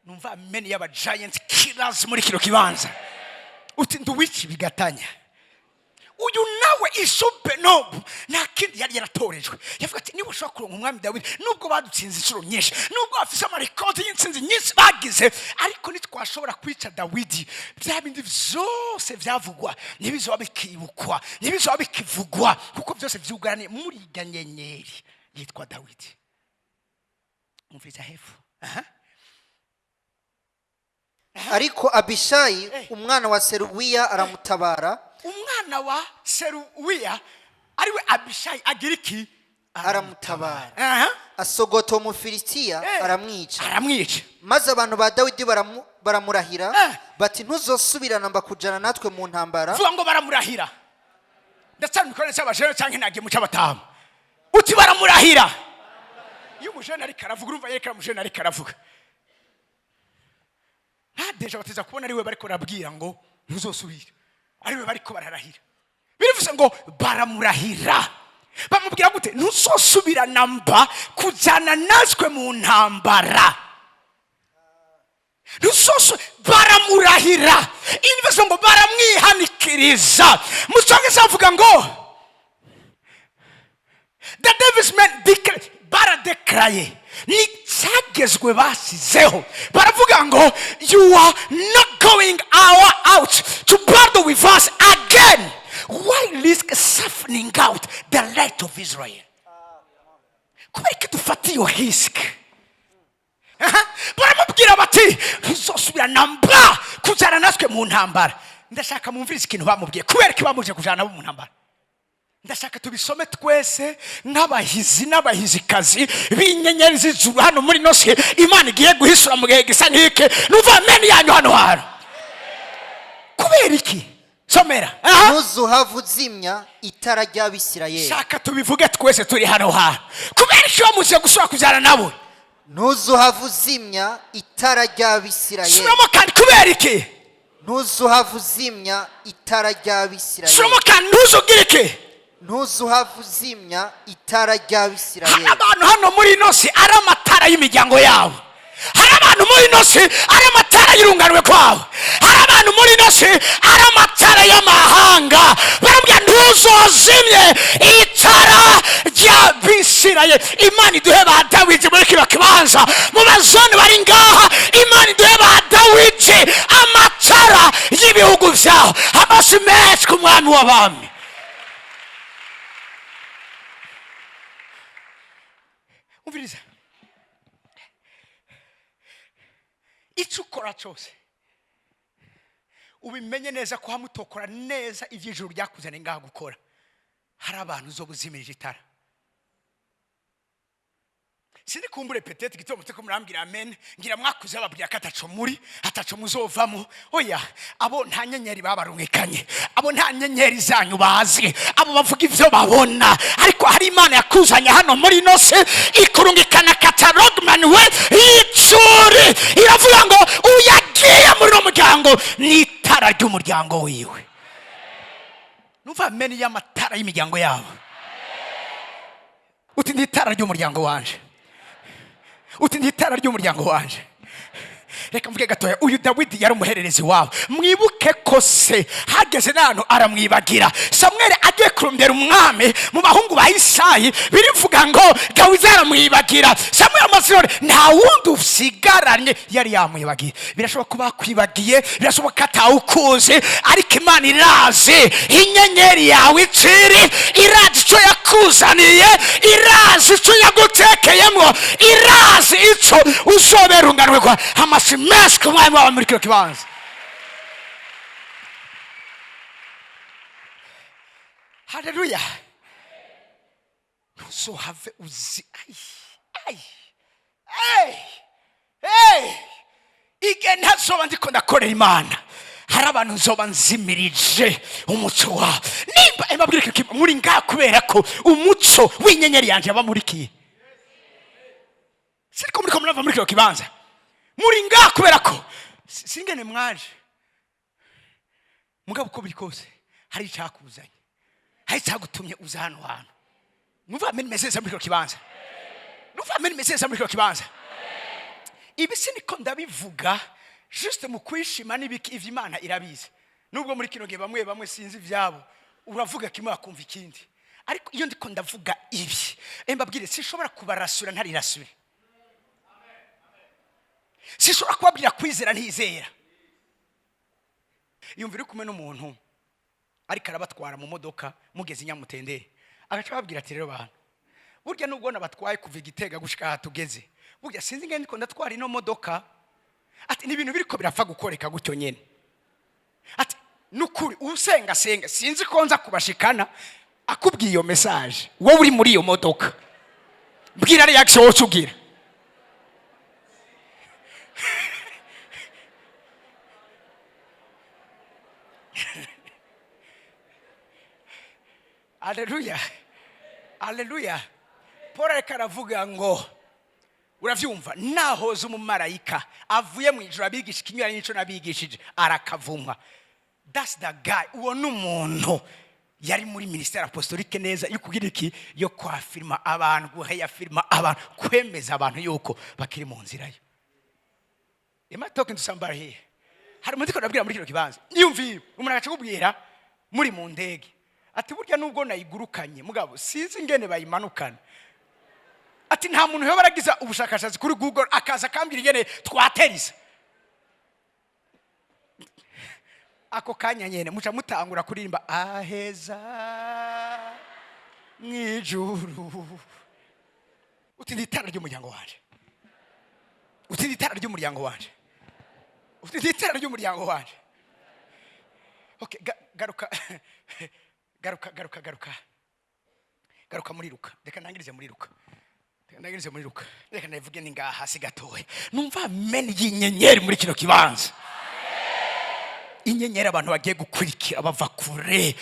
Numva ameni y'aba giant killers muri kino kibanza. Uti: "Nduwiki bigatanya?" Uyu nawe Ishubenobu nta kindi yari yaratorejwe. Yavuga ati: "Niba ushobora kuronka umwami Dawidi, nubwo badutsinze inshuro nyinshi, nubwo bafise amarekodi y'intsinzi nyinshi bagize, ariko ntitwashobora kwica Dawidi, bya bindi byose byavugwa ntibizoba bikibukwa, ntibizoba bikivugwa, kuko byose vyugaraniye muri irya nyenyeri yitwa Dawidi." Umviriza hepfo, aha. Ariko Abishayi, umwana wa Seruwiya, aramutabara. Umwana wa Seruwiya, ariwe Abishayi, agira iki? Aramutabara. Aha. Asogota uwo Mufilisitiya, aramwica. Aramwica. Maze abantu ba Dawidi baramurahira bati: "Ntuzosubirana mba kujana natwe mu ntambara." Vuga ngo: "Baramurahira." Ndacana imikorere cy'abajene cyangwa ntagiye mu cy'abatamu. Uti: "Baramurahira." Iyo umujene ariko aravuga, urumva yerekana umujene ariko aravuga, ntadeje bateza kubona ariwe bariko barabwira ngo ntuzosubira, ariwe bariko bararahira. Birivuze ngo baramurahira. Bamubwira gute? "Ntuzosubira namba kujyana natwe mu ntambara." Ntuzosu baramurahira. Inveso ngo baramwihanikiriza. Mu Cyongereza bavuga ngo the David's men baradekaraye, ni cyagezwe basizeho. Baravuga ngo: "You are not going our out to battle with us again. Why risk snuffing out the light of Israel?" Kubera ko dufata iyo risk. Aha, baramubwira bati: "Ntuzosubira namba kujyana natwe mu ntambara." Ndashaka mumvise ikintu bamubwiye. Kubera ko bamuje kujyana nabo mu ntambara, ndashaka tubisome twese nk'abahizi n'abahizikazi b'inyenyeri z'ijuru hano muri nosi Imana igiye guhisura mu gihe gisa nk'iki. Numva ameni yanyu hano hantu. Kubera iki? Somera. Aha. Ntuzuhave uzimya itara ry'Abisirayeli. Shaka tubivuge twese turi hano hantu. Kubera iki bamuje gusubira kujyana nabo? Ntuzuhave uzimya itara ry'Abisirayeli. Subiramo kandi. Kubera iki? Ntuzuhave uzimya itara ry'Abisirayeli. Subiramo kandi. Ntuzugire iki? Ntuzuhave uzimya itara Hari ry'Abisirayeli. abantu hano muri ino si ari amatara y'imiryango yabo. Hari abantu muri ino si ari amatara y'urunganwe kwabo. Hari abantu muri ino si ari amatara y'amahanga. Barambwira, ntuzozimye itara ry'Abisirayeli. Imana iduhe ba Dawidi muri kino kibanza. Mu bazone bari ngaha, Imana iduhe ba Dawidi, amatara y'ibihugu byaho. Amasi menshi ku Mwami w'abami. Umviriza, icyo ukora cyose, ubimenye neza ko hamwe utokora neza iby'ijuru ryakuzaniye ngaha gukora, hari abantu uzoba uzimirije itara. Sindi kumbure peut-être gituma muteko murambwira amen. Ngira mwakuze bababwira ko ataco muri, ataco muzovamo. Oya, abo nta nyenyeri babarungikanye, abo nta nyenyeri zanyu bazi, abo bavuga ivyo babona. Ariko hari Imana yakuzanye hano muri ino si, ikurungikana catalogue manuel y'icuri, iravuga ngo uyagiye muri uno muryango ni itara ry'umuryango wiwe. Numva amen y'amatara y'imiryango yabo. Uti ndi itara ry'umuryango wanje. Uti ndi itara ry'umuryango wanje. Reka mvuge gatoya. Uyu Dawidi yari umuhererezi wabo. Mwibuke ko se hageze n'ahantu aramwibagira. Samweli agiye kurondera umwami mu bahungu ba Isayi, birivuga ngo Dawidi aramwibagira. Samweli amaze none nta wundi usigaranye, yari yamwibagiye. Birashoboka ko bakwibagiye, birashoboka ko atawukuzi, ariko Imana irazi inyenyeri yawe iciri, irazi icyo yakuzaniye, irazi icyo yagutekeyemo, irazi icyo uzobera unganwe kwa. Amasi menshi ku Mwami wawe muri kino kibanza. Haleluya! Ntuzohave uzi ay ay ay ay. Igihe ntazoba ndiko ndakorera Imana, hari abantu nzoba nzimirije umuco wawe. Nimba mbabwire ikintu kimwe, muri ngaha kubera ko umuco w'inyenyeri yanjye yabamurikiye. Siriko muriko murava muri kino kibanza, muri ngaha kubera ko singene mwaje. Mugabo uko biri kose, hari icyakuzanye, hari icyagutumye uza hano hantu. Numva amen meze muri kino kibanza. Numva amen meze muri kino kibanza. Ibi siniko ndabivuga juste mu kwishima n'ibiki. Ivyo Imana irabizi. Nubwo muri kino gihe bamwe bamwe sinzi ivyabo, uravuga kimwe bakumva ikindi, ariko iyo ndiko ndavuga ibi, mbabwire, sinshobora kubarasura ntarirasure. Sinshobora kubabwira kwizera ntizera. Yumva uri kumwe n'umuntu ariko arabatwara mu modoka, mugeze i Nyamutenderi, agaca ababwira ati: "Rero bantu, burya nubwo nabatwaye kuva i Gitega gushika aha tugeze, burya sinzi ngende ndiko ndatwara ino modoka." Ati: "Ni ibintu biriko birapfa gukoreka gutyo nyene." Ati: "Nukuri usenga senga, sinzi ko nza kubashikana." Akubwiye iyo message, wowe uri muri iyo modoka, mbwira reaction wowe ubwira. Aleluya, aleluya! Paul ariko aravuga ngo, uravyumva, nahoza umumarayika avuye mu ijuru abigisha ikinyuranye n'ico nabigishije, arakavumwa. That's the guy. Uwo ni umuntu yari muri ministère apostolique neza, yo kugira iki? Yo kwafirma abantu, guheyafirma abantu, kwemeza abantu yuko bakiri mu nzira yo. Am I talking to somebody here? Hari umuntu ndabwira muri kino kibanza. Yumviye umuntu agaca akubwira muri mu ndege ati: "Burya nubwo nayigurukanye, mugabo sinzi ingene bayimanukana." Ati: "Nta muntu yoba aragiza ubushakashatsi kuri Google akaza akambwira ingene twateriza." Ako kanya nyene muca mutangura kuririmba aheza mwijuru. Uti ndi itara ry'umuryango wanje. Uti ndi itara ry'umuryango wanje. Uti ndi itara ry'umuryango wanje. Okay, garuka, garuka, garuka, garuka, garuka muri Luka. Reka ntangirize muri Luka. Reka ntangirize muri Luka. Reka ndavuge ni ngaha hasi gatoya. Numva amen y'inyenyeri muri kino kibanza. Inyenyeri abantu bagiye gukurikira bava kure.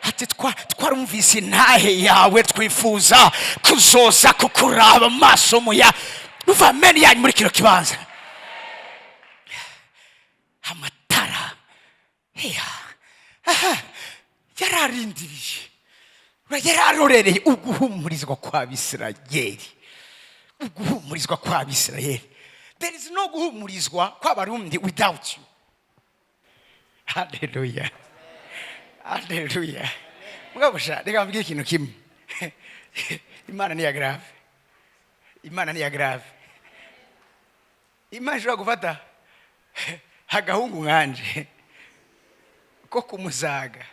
Ati: "Twarumvise intahe yawe, twifuza kuzoza kukuraba amaso muya." Numva amen yanyu muri kino kibanza. Amatara. Heya. Aha, yararindiriye. Yari arorereye uguhumurizwa kw'Abisirayeli, uguhumurizwa kw'Abisirayeli. There is no guhumurizwa kw'Abarundi without you. Haleluya, haleluya. Mugabo sha, reka mbwire ikintu kimwe. Imana ni ya grave, Imana ni ya grave. Imana ishobora gufata agahungu nkanje ko kumuzaga,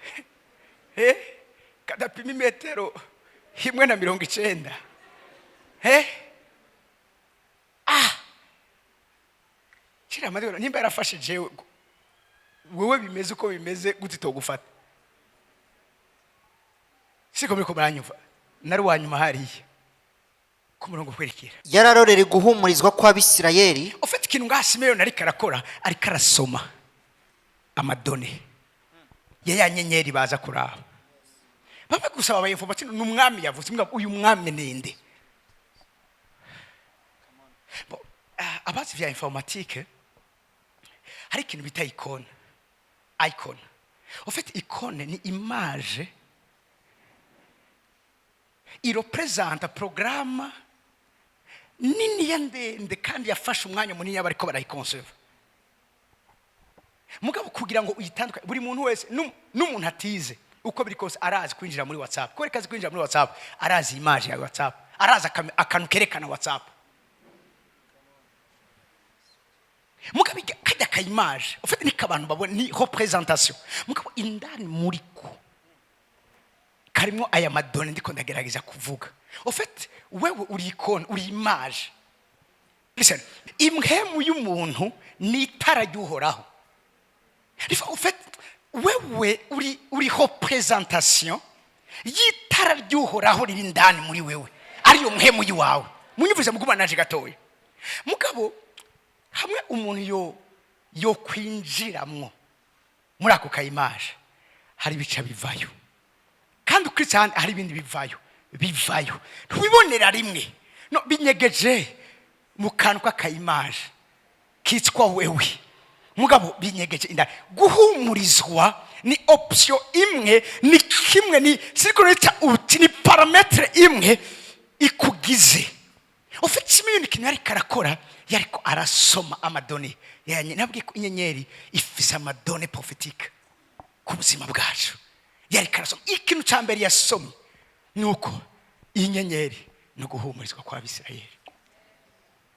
kadapima imetero 1.90. Ah, kiriya amadorari nimba yarafashe jewe, wewe bimeze uko bimeze gute itogufata? Siko muriko muranyumva? Nari uwa nyuma hariya ku murongo kwerekera. Yararorera guhumurizwa kw'Abisirayeli. Ufite ikintu ngaha Simeyoni ariko arakora, ariko arasoma ama données ya nyenyeri baza kuraba. Bamwe gusa babaye information ni umwami yavuze. Mbwa uyu mwami ninde? Bon, abazi vya informatique, hari ikintu bita icône. Icône, en fait, icône ni image irepresenta programme nini ya ndende kandi yafashe umwanya munini bariko barayikonseva. Mugabo kugira ngo uyitandukanye, buri muntu wese n'umuntu atize, uko biri kose arazi kwinjira muri WhatsApp. Kubera ko azi kwinjira muri WhatsApp, arazi image ya WhatsApp, arazi akantu kerekana WhatsApp. Mugabo kajya ka image ufite niko abantu babona, ni représentation. Mugabo indani muri ko karimo aya ma données ndiko ndagerageza kuvuga. Au fait, wewe uri icône, uri image. Listen, impwemu y'umuntu ni itara ry'Uhoraho. Au fait, wewe uri représentation y'itara ry'Uhoraho riri indani muri wewe, ariyo mpwemu y'iwawe. Munyumvise, muguma naje gatoya. Mugabo hamwe umuntu yo kwinjiramwo muri ako ka image, hari ibica bivayo. Kandi ukritse ahandi hari ibindi bivayo, bivayo ntubibonera rimwe. No binyegeje mu kantu k'aka image kitwa wewe, mugabo binyegeje indani. Guhumurizwa ni option imwe, ni kimwe, ni siriko nita uti ni paramètre imwe ikugize. Ufite Simiyoni, ikintu yariko arakora, yariko arasoma ama données. Nabwiye ko inyenyeri ifise ama données prophétiques ku buzima bwacu. Yariko arasoma. Ikintu cya mbere yasomye ni uko iyi nyenyeri ni uguhumurizwa kw'Abisirayeli,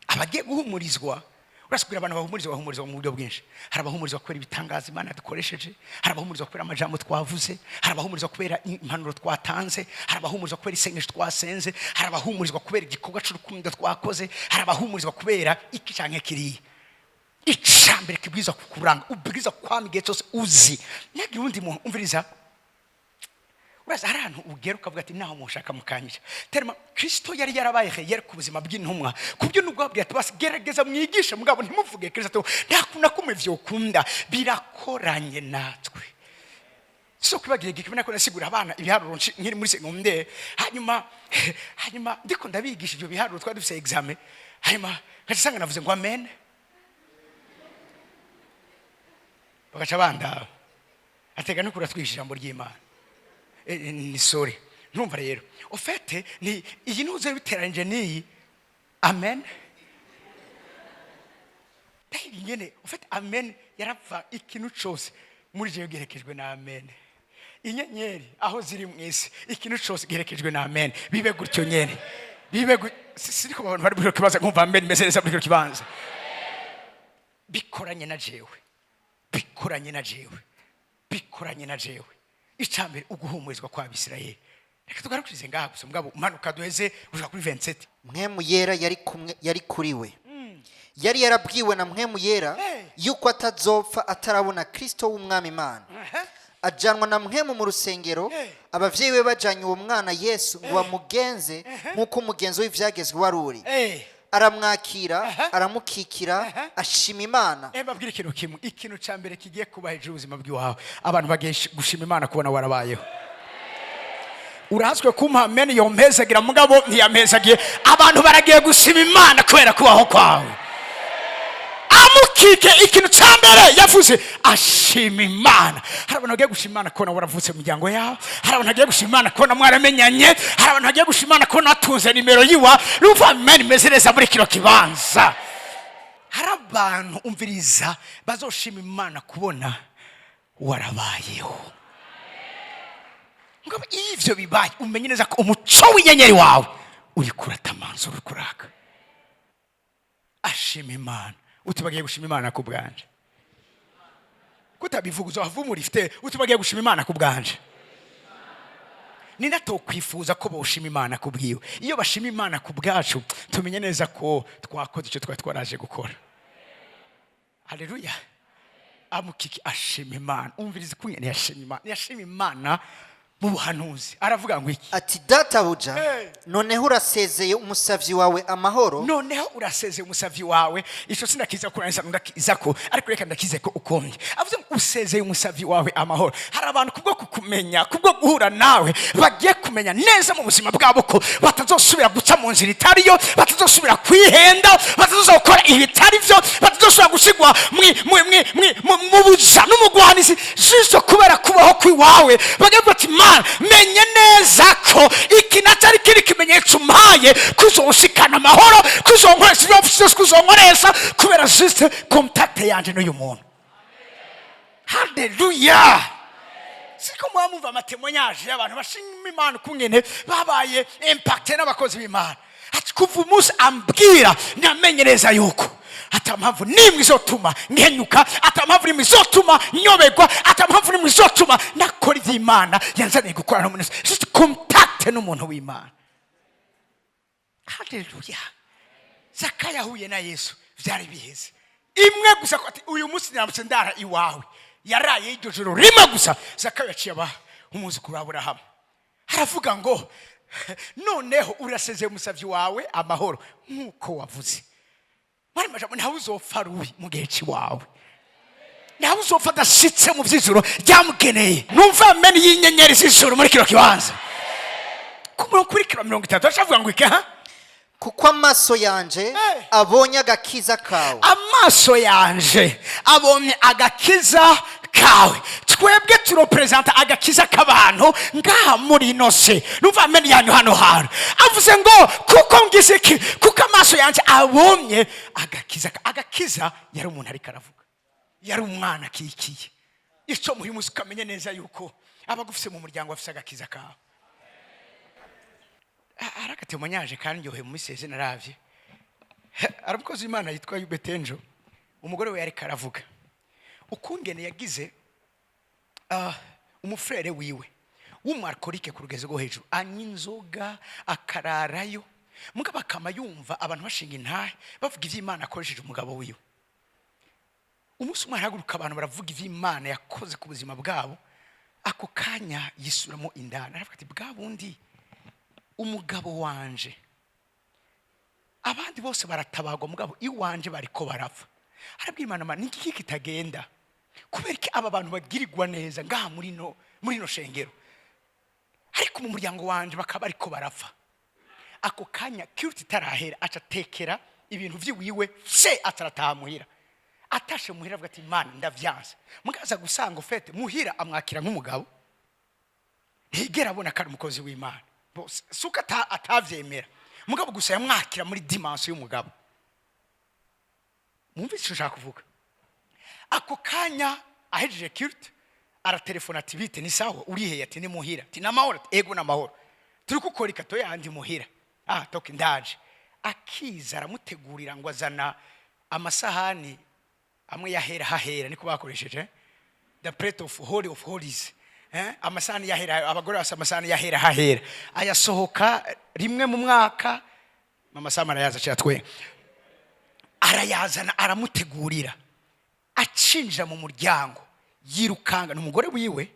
abagiye guhumurizwa. Urasubira, abantu bahumurizwa, bahumurizwa mu buryo bwinshi. Hari abahumurizwa kubera ibitangaza Imana yadukoresheje, hari abahumurizwa kubera amajambo twavuze, hari abahumurizwa kubera impanuro twatanze, hari abahumurizwa kubera isengesho twasenze, hari abahumurizwa kubera igikorwa cy'urukundo twakoze, hari abahumurizwa kubera iki canke kiriya. Icambere kibwirizwa kukuranga, ubwirizwa kwama igihe cyose uzi, ntihagire uwundi muntu umviriza. Uraza hari ahantu ugera ukavuga ati: "Naho mushaka mukanyira." Terima Kristo yari yarabaye yari ku buzima bw'intumwa, ku buryo nubwo babwira ati: "Basi gerageza mwigishe, mugabo ntimuvuge Kristo," nta kuntu na kumwe vyokunda. Birakoranye natwe. So kwibagira igihe kimwe nako nasigura abana ibiharuro nkiri muri secondaire. Hanyuma ndiko ndabigisha ibyo biharuro, twari dufise examen, hanyuma ngaca nsanga navuze ngo "amen", bagaca bandaba atega no kuratwigisha ijambo ry'Imana. Ni sorry. Ntumva rero, au fait, ni iyi ntuze biteranyije n'iyi amen. Ndahiri nyene, au fait, amen yarapfa. Ikintu cose muri jewe giherekejwe na amen. Inyenyeri aho ziri mu isi, ikintu cose giherekejwe na amen. Bibe gutyo nyene, bibe siriko abantu bari muri kino kibanza nkumva amen imeze neza muri kino kibanza. Bikoranye na jewe, bikoranye na jewe, bikoranye na jewe. Icambere, uguhumurizwa kw'Abisirayeli. Reka tugarukirize ngaha gusa, mugabo umanuka duheze gushika kuri 27. Mpwemu Yera yari kumwe, yari kuri we. Yari yarabwiwe na Mpwemu Yera yuko atazopfa atarabona Kristo w'Umwami Imana. Ajyanwa na Mpwemu mu rusengero. Ababyeyi be bajyanye uwo mwana Yesu ngo bamugenze nk'uko umugenzo w'ibyagezwe wari uri. Aramwakira, aramukikira, ashima Imana. Mbabwire ikintu kimwe. Ikintu cya mbere kigiye kuba hejuru y'ubuzima bw'iwawe, abantu bagiye gushima Imana kubona warabayeho. Urazwe kumpa amen yompezagira, mugabo ntiyampezagiye. Abantu baragiye gushima Imana kubera kubaho kwawe. Amukike, ikintu cya mbere yavuze, ashima Imana. Hari abantu bagiye gushima Imana kubona waravutse mu miryango yawe. Hari abantu bagiye gushima Imana kubona mwaramenyanye. Hari abantu bagiye gushima Imana kubona watunze nimero yiwa. Numva amen imeze neza muri kino kibanza. Hari abantu, umviriza, bazoshima Imana kubona warabayeho. Ngo iyo ivyo bibaye, umenye neza ko umuco w'inyenyeri wawe uri kuratamanza, uri kuraka. Ashima Imana. Uti bagiye gushima Imana ku bwanje. Kutabivuga uzavumura ifite. Uti bagiye gushima Imana ku bwanje. Ni natokwifuza ko boshima Imana ku bwiwe? Iyo bashima Imana ku bwacu, tumenye neza ko twakoze icyo twari twaraje gukora. Haleluya! Amukiki, ashima Imana. Umviriza ukungene yashima Imana. Yashima Imana mu buhanuzi. Aravuga ngo iki? Ati: "Databuja, Hey. noneho urasezeye umusavyi wawe amahoro." Noneho urasezeye umusavyi wawe. Ico sindakiza kurangiza, ndakiza ko, ariko reka ndakize ko ukomye. Avuze ngo usezeye umusavyi wawe amahoro. Hari abantu kubwo kukumenya, kubwo guhura nawe, bagiye kumenya neza mu buzima bwabo ko batazosubira guca mu nzira itariyo, batazosubira kwihenda, batazosubira gukora ibitari byo, batazosubira gusigwa mu buja n'umugwanizi, juste kubera kubaho kw'iwawe. Bagiye kuvuga ati: "Mana, menye neza ko iki nacyo ari kiri kimenyetso umpaye kuzonshikana amahoro, kuzonkoresha ibyo byose, kuzonkoresha kubera juste contact yanje n'uyu muntu." Haleluya! Siko muba mumva ama témoignages y'abantu bashima Imana ukungene babaye impacté n'abakozi b'Imana? Ati kuva umunsi ambwira, namenye neza yuko ata mpamvu n'imwe izotuma nkenyuka, ata mpamvu n'imwe izotuma nyoberwa, ata mpamvu n'imwe izotuma nakora iby'Imana yanzaniye gukora n'umuntu. Juste contact n'umuntu w'Imana. Haleluya! Zakayo yahuye na Yesu, byari biheze. Imwe gusa ko ati: "Uyu munsi niramutse ndara iwawe." Yaraye iryo joro rimwe gusa, Zakayo yaciye aba umwuzukuru wa Aburahamu. Aravuga ngo noneho urasezeye umusavyi wawe amahoro nk'uko wavuze. Mwari majambo, ntawe uzopfa rubi mu gihe c'iwawe, ntawe uzopfa adashitse mu vy'ijuru ryamugeneye. Numva amen y'inyenyeri z'ijuru muri kino kibanza. Ku murongo kuri kiro 30 ashavuga ngo iki? Ha? Kuko amaso yanje abonye agakiza kawe. Amaso yanje abonye agakiza kawe. Twebwe turepresenta agakiza k'abantu ngaha muri ino se. Numva amen yanyu hano hantu. Avuze ngo kuko ngize iki? Kuko amaso yanje abonye agakiza. Agakiza yari umuntu, ariko aravuga yari umwana akikiye. Icyo muhimu, ukamenya neza yuko abagufise mu muryango bafise agakiza kawe. Hari aga témoignage kandi ndyoheye mu misezi naravye. Hari umukozi w'Imana yitwa Yubetenjo, umugore we yariko aravuga ukungene yagize umu frère wiwe w'umu alcoolique ku rugezo rwo hejuru, anywa inzoga akararayo. Mugabo akama yumva abantu bashinga intahe, bavuga ivy'Imana akoresheje umugabo wiwe. Umunsi umwe arahaguruka, abantu baravuga ivy'Imana yakoze ku buzima bwabo. Ako kanya yisuramo indani, aravuga ati: "Bwa bundi umugabo wanje, abandi bose baratabagwa, mugabo iwanje bariko barapfa." Arabwira Imana: "Mana, ni iki kitagenda? Kubera iki aba bantu bagirirwa neza ngaha muri no shengero, ariko mu muryango wanje bakaba bariko barapfa?" Ako kanya, culte itarahera, aca atekera ibintu vyiwiwe se, atarataha muhira. Atashe muhira, avuga ati: "Mana, ndavyanse." Mugaza gusanga ufete muhira amwakira nk'umugabo, ntigera abona ko ari umukozi w'Imana. Bose suko atavyemera, mugabo gusa yamwakira muri dimension y'umugabo. Mwumvise icyo nshaka kuvuga? Ako kanya ahejeje culte, aratelefona ati: "Bite, ni sawa? Uriheye?" Ati: "Ni muhira." Ati: "N'amahoro?" Ati: "Ego, n'amahoro. Turi gukora ikato yandi muhira." "Ah, toke, ndaje." Akiza, aramutegurira ngo azana amasahani amwe yahera hahera, niko bakoresheje, the plate of holy of holies, eh? Amasahani yahera, abagore basa amasahani yahera hahera, ayasohoka rimwe mu mwaka. Mama Sama arayaza, aciye twe arayazana, aramutegurira. Acinjira mu muryango, yirukanga n'umugore wiwe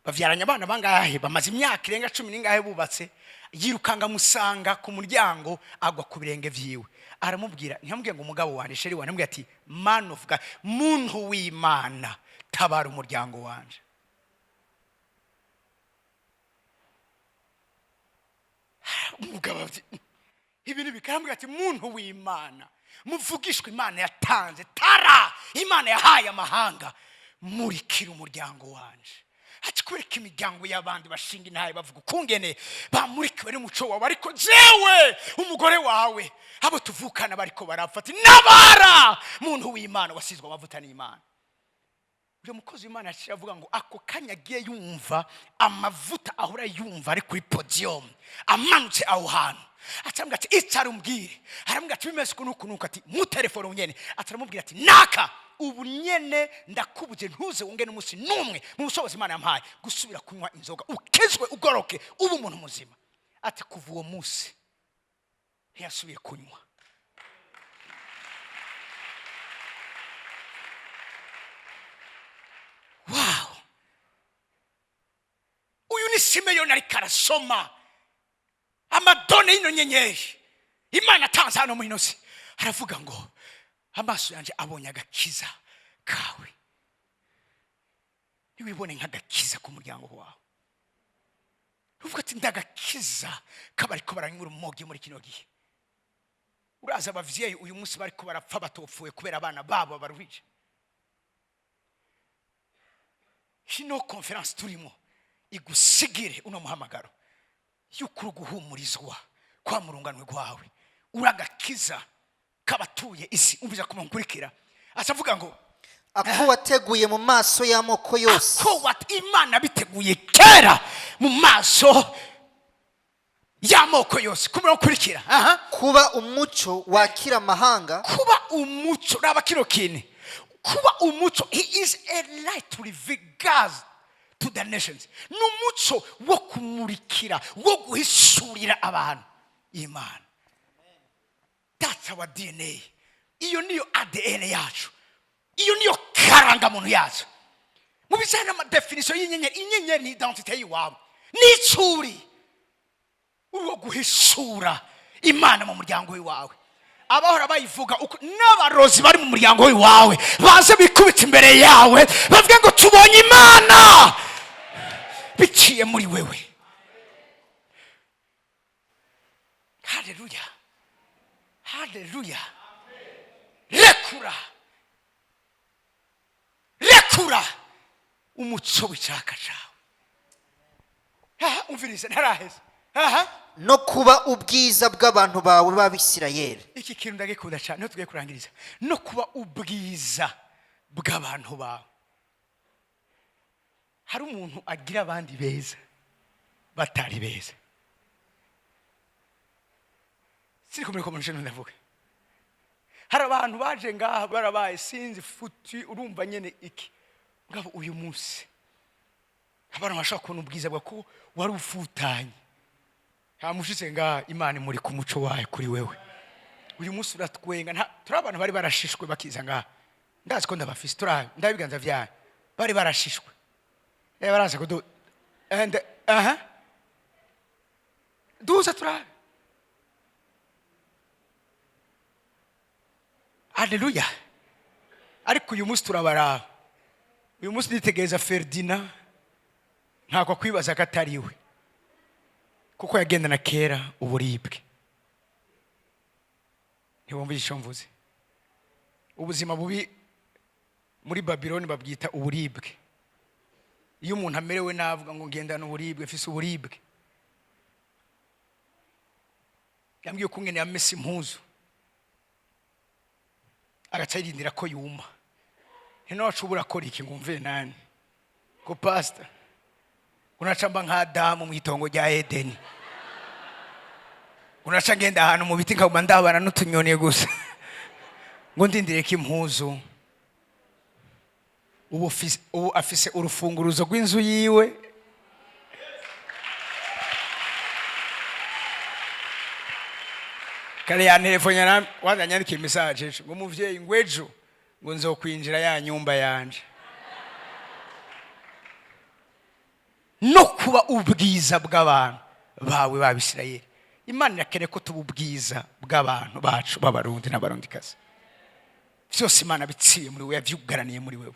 bavyaranye abana bangahe, bamaze imyaka irenga cumi n'ingahe bubatse. Yirukanga amusanga ku muryango, agwa ku birenge vyiwe, aramubwira, ntiyamubwiye ngo umugabo wanje, chéri wanje, amubwira ati: "Man of God, muntu w'Imana, tabara umuryango wanje." Umugabo ati ibintu bikarambwira ati: "Muntu w'Imana." Muvugishwe Imana yatanze, tara Imana yahaye amahanga, murikira umuryango wanje. Ati kwereka imiryango y'abandi bashinga intahe, bavuga ukungene bamurikiwe n'umuco wawe, ariko jewe umugore wawe, abo tuvukana bariko barapfa. Ati nabara, muntu w'Imana wasizwe amavuta n'Imana. Uyu mukozi w'Imana yaciye avuga ngo ako kanya agiye yumva amavuta ahora yumva ari kuri podium amanutse aho hantu, acaramubwira ati: "Icara umbwire." Aramubwira ati: "Bimeze uku n'uku n'uku." Ati: "Mutelefone nyene." Ati aramubwira ati: "Naka, ubu nyene ndakubuze, ntuze wonge n'umunsi n'umwe mu bushobozi Imana yampaye gusubira kunywa inzoga, ukizwe, ugoroke, ube umuntu muzima." Ati kuva uwo munsi ntiyasubiye kunywa. Wow! Uyu ni Simeyoni, ariko arasoma amadone y'ino nyenyeri Imana atanze hano muri ino si. Aravuga ngo: "Amaso yanjye abonye agakiza kawe." Ntiwibone nk'agakiza k'umuryango wawe, uvuga ati: "Ndagakiza k'abariko baranywa urumogi muri kino gihe." Uraza abavyeyi uyu munsi bariko barapfa batopfuye kubera abana babo baruhije. Ino conférence turimo igusigire uno muhamagaro yuko uri guhumurizwa kwa murunganwe rwawe, uri agakiza k'abatuye isi. Umviza kumukurikira, acavuga ngo: Ako wateguye mu maso y'amoko yose. Ko Imana biteguye kera mu maso y'amoko yose. Kumenya gukurikira, aha. Kuba umucyo wakira amahanga. Kuba umuco. Raba kino kintu, kuba umuco. He is a light to reveal God to the nations. Ni umuco wo kumurikira, wo guhishurira abantu Imana. That's our DNA. Iyo niyo ADN yacu, iyo niyo karangamuntu yacu. Mu bijyanye n'ama définition y'inyenyeri, inyenyeri ni identité y'iwabo, n'icuri uri guhishura Imana mu muryango w'iwawe. Abahora bayivuga uko n'abarozi bari mu muryango w'iwawe baze bikubita imbere yawe, bavuge ngo: "Tubonye Imana biciye muri wewe." Haleluya, haleluya! Rekura, rekura umuco w'icaka cawe. Aha, umvirize, ntaraheza aha. No kuba ubwiza bw'abantu bawe b'Abisirayeli. Iki kintu ndagikunda cyane, niho tugiye kurangiriza. No kuba ubwiza bw'abantu bawe. Hari umuntu agira abandi beza batari beza. Siri kumenya ko umuntu ndavuga. Hari abantu baje ngaha barabaye sinzi futi, urumva nyene iki ngabo. Uyu munsi abantu bashobora kubona ubwiza bwa ko wari ufutanye, ntamushitse ngaha, Imana imuri ku muco wayo kuri wewe. Uyu munsi uratwenga. Turi abantu bari barashishwe bakiza ngaha. Ndazi ko ndabafise, turi ndabiganza vyanyu, bari barashishwe. Baraza kudu and aha duza turabe. Haleluya! Ariko uyu munsi turabaraba. Uyu munsi nitegereza Ferdinand, ntabwo akwibaza ko atari we, kuko yagendana kera uburibwe. Ntiwumva icyo mvuze? Ubuzima bubi muri Babiloni babwita uburibwe. Iyo umuntu amerewe nabi avuga ngo: "Ngendana uburibwe, mfise uburibwe." Yambwiye ko ngene yamesa impuzu agaca yirindira ko yuma. Ntinawacu urakora iki ngo umve nani ngo: "Pastor, unaca mba nka Adamu mu itongo rya Edeni, unaca ngenda ahantu mu biti, nkaguma ndabana n'utunyoni gusa, ngo ndindire ko impuzu." Ubu afise urufunguruzo rw'inzu yiwe. Kare yantelefone, wanza nyandikiye message ejo ngo: "Muvyeyi," ngo, "ejo," ngo, "nzokwinjira ya nyumba yanje." No kuba ubwiza bw'abantu bawe b'Abisirayeli. Imana irakeneye ko tuba ubwiza bw'abantu bacu b'Abarundi n'Abarundikazi. Byose Imana biciye muri wewe, yavyugaraniye muri wewe.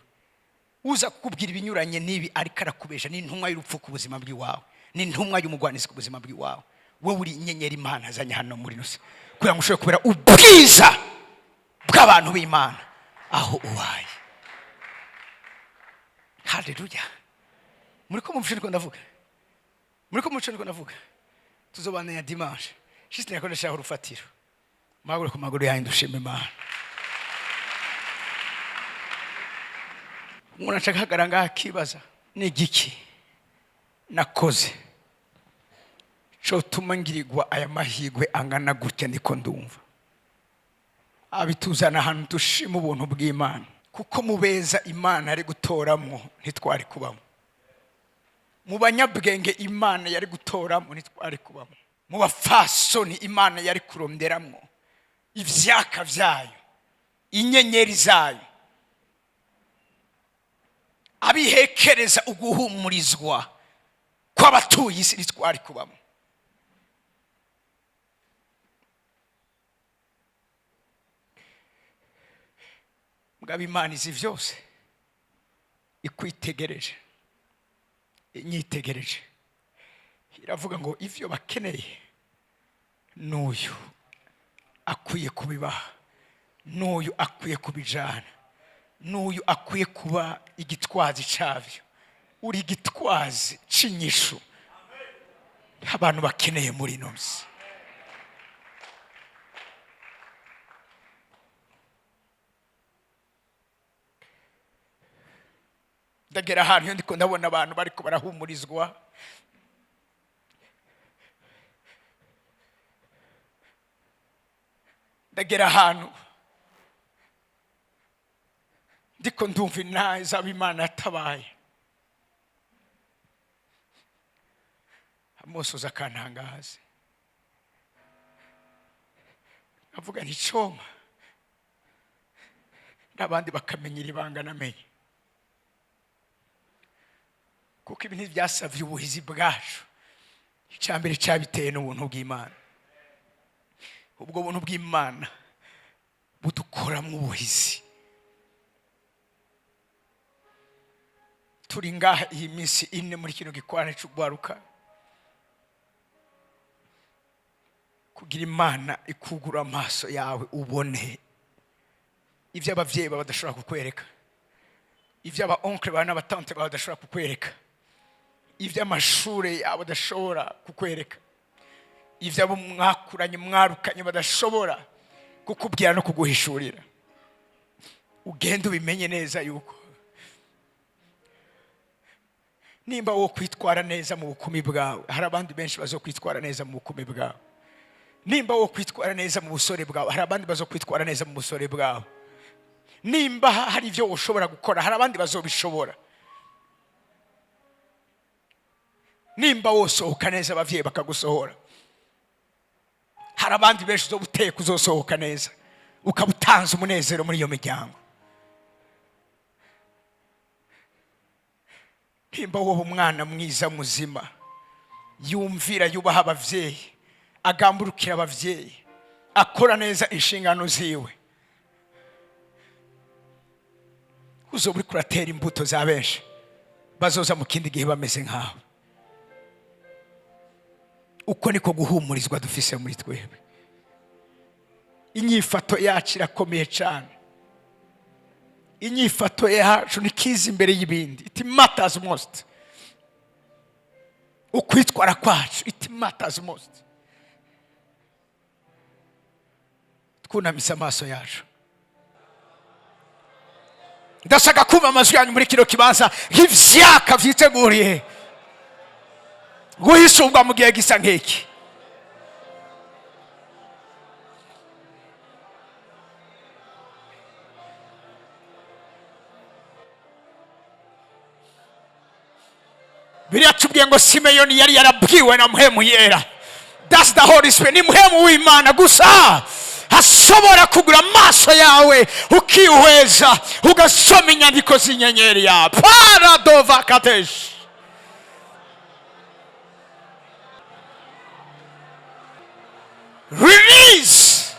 Uza kukubwira ibinyuranye n'ibi ariko arakubesha, ni intumwa y'urupfu ku buzima bw'iwawe, ni intumwa y'umugwanizi ku buzima bw'iwawe. Wowe uri inyenyeri Imana azanye hano muri nusi kugira ngo ushobore kubera ubwiza. Bw'abantu b'Imana aho ubaye. Haleluya! Muri ko mumfashe, ndiko ndavuga. Muri ko mumfashe, ndiko ndavuga. Tuzobana ya dimanche. Juste yakoresha urufatiro. Maguru ku maguru yanyu, dushima Imana. Umuntu ashaka ahagarara ngaha akibaza: ni igiki nakoze cotuma ngirirwa aya mahirwe angana gutya? Ndiko ndumva abituzana ahantu dushima ubuntu bw'Imana, kuko mu beza Imana yari gutoramwo ntitwari kubamo, mu banyabwenge Imana yari gutoramo ntitwari kubamo, mu bafasoni Imana yari kuronderamwo ivyaka vyayo, inyenyeri zayo, abihekereza uguhumurizwa kw'abatuye isi ntitwari kubamo. Mugabo Imana izi vyose, ikwitegereje, inyitegereje, iravuga ngo ivyo bakeneye n'uyu akwiye kubibaha, n'uyu akwiye kubijana, n'uyu akwiye kuba igitwazi cabyo. Uri igitwazi c'inyishu abantu bakeneye muri ino nsi. Ndagera ahantu iyo ndiko ndabona abantu bariko barahumurizwa, ndagera ahantu ndiko ndumva intahe z'abo Imana yatabaye, amosozi akantangaza, nkavuga nti coma n'abandi bakamenya iri banga namenye, kuko ibi ntibyasabye ubuhizi bwacu. Icya mbere cyabiteye n'ubuntu bw'Imana. Ubwo buntu bw'Imana budukoramo ubuhizi. Turi ngaha iyi minsi 4 muri kino gikorane cy'ugwaruka kugira Imana ikugura amaso yawe, ubone ibyo ababyeyi bawe badashobora kukwereka, ibyo aba oncle bawe n'aba tante bawe badashobora kukwereka, ibyo amashuri yawe badashobora kukwereka, ibyo abo mwakuranye, mwarukanye badashobora kukubwira no kuguhishurira. Ugende ubimenye neza yuko nimba wo kwitwara neza mu bukumi bwawe, hari abandi benshi bazo kwitwara neza mu bukumi bwawe. Nimba wo kwitwara neza mu busore bwawe, hari abandi bazo kwitwara neza mu busore bwawe. Nimba hari ibyo ushobora gukora, hari abandi bazobishobora. Nimba wosohoka neza ababyeyi bakagusohora, hari abandi benshi uzoba uteye kuzosohoka neza, ukaba utanze umunezero muri iyo miryango. Nimba wowe umwana mwiza, muzima, yumvira, yubaha ababyeyi, agamburukira ababyeyi, akora neza inshingano ziwe, uzoba uriko uratera imbuto za benshi bazoza mu kindi gihe bameze nkawe. Uko niko guhumurizwa dufise muri twebwe. Inyifato yacu irakomeye cyane. Inyifato yacu nikiza imbere y'ibindi. It matters most. Ukwitwara kwacu, it matters most. Twunamise amaso yacu, ndashaka kumva amajwi yanyu muri kino kibanza nk'ivyaka vyiteguriye guhishurwa mu gihe gisa nk'iki. Biriya tubwiye ngo Simeyoni yari yarabwiwe na Mpwemu Yera. That's the Holy Spirit. Ni Mpwemu w'Imana gusa ashobora kugura amaso yawe, ukihweza, ugasoma inyandiko z'inyenyeri yawe. Paradova katesh. Release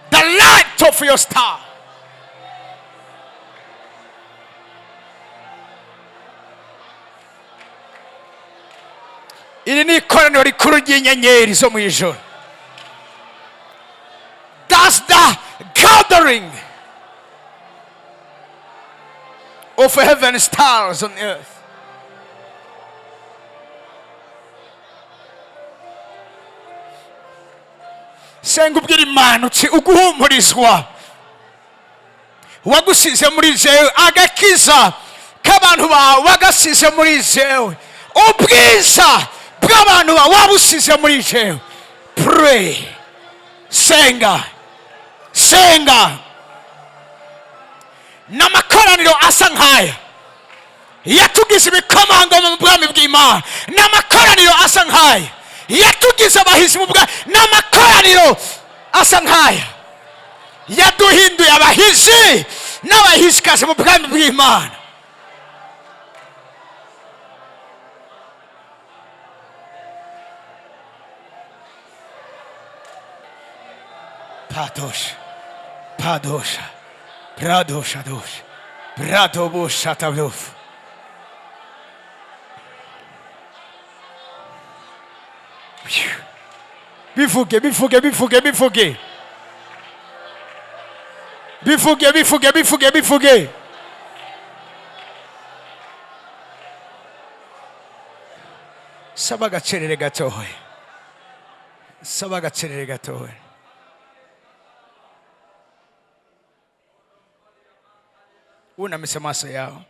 the light of your star. Iri ni ikoraniro rikuru ry'inyenyeri zo mu ijoro. That's the gathering of heaven stars on earth. Senga ubwira Imana uti uguhumurizwa wagusize muri jewe, agakiza k'abantu bawe wagasize muri jewe, ubwiza bw'abantu bawe wabusize muri jewe. Pray, senga, senga. N'amakoraniro asa nk'aya yatugize ibikomangoma mu bwami bw'Imana, n'amakoraniro asa nk'aya yatugize abahizi mu bwami, n'amakoraniro asa nk'aya yaduhinduye abahizi n'abahizikazi mu bwami bw'Imana. Padosha, padosha, pradosha dosha, pradobosha tablof. Bivuge, bivuge, bivuge, bivuge. Bivuge, bivuge, bivuge, bivuge. Saba agacerere gatoya. Saba agacerere gatoya. Unamise amaso yawe.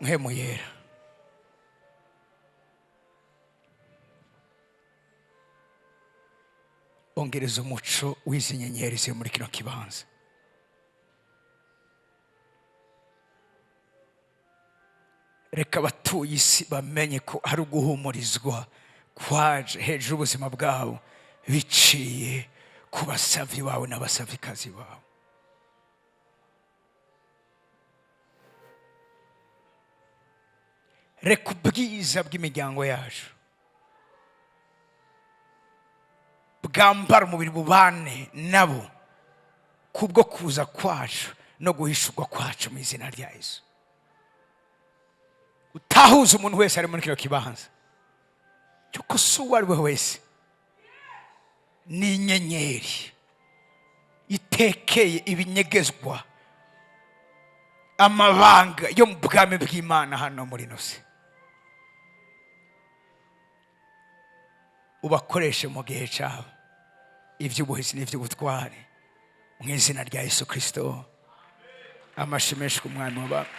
Mpwemu Yera, ongereza umuco w'izi nyenyeri ziri muri kino kibanza. Reka abatuye isi bamenye ko hari uguhumurizwa kwaje hejuru y'ubuzima bwabo biciye ku basavyi bawe n'abasavyikazi bawe. Reka ubwiza bw'imiryango yacu bwambara umubiri bubane nabo kubwo kuza kwacu no guhishurwa kwacu mu izina rya Yesu. Utahuza umuntu wese ari muri kino kibanza cyuko si uwo ari we wese, ni inyenyeri itekeye ibinyegezwa amabanga yo mu bwami bw'Imana hano muri ino si. Ubakoreshe mu gihe cyabo iby'ubuhizi n'iby'ubutware mu izina rya Yesu Kristo. Amashyi menshi ku Mwami w'abami.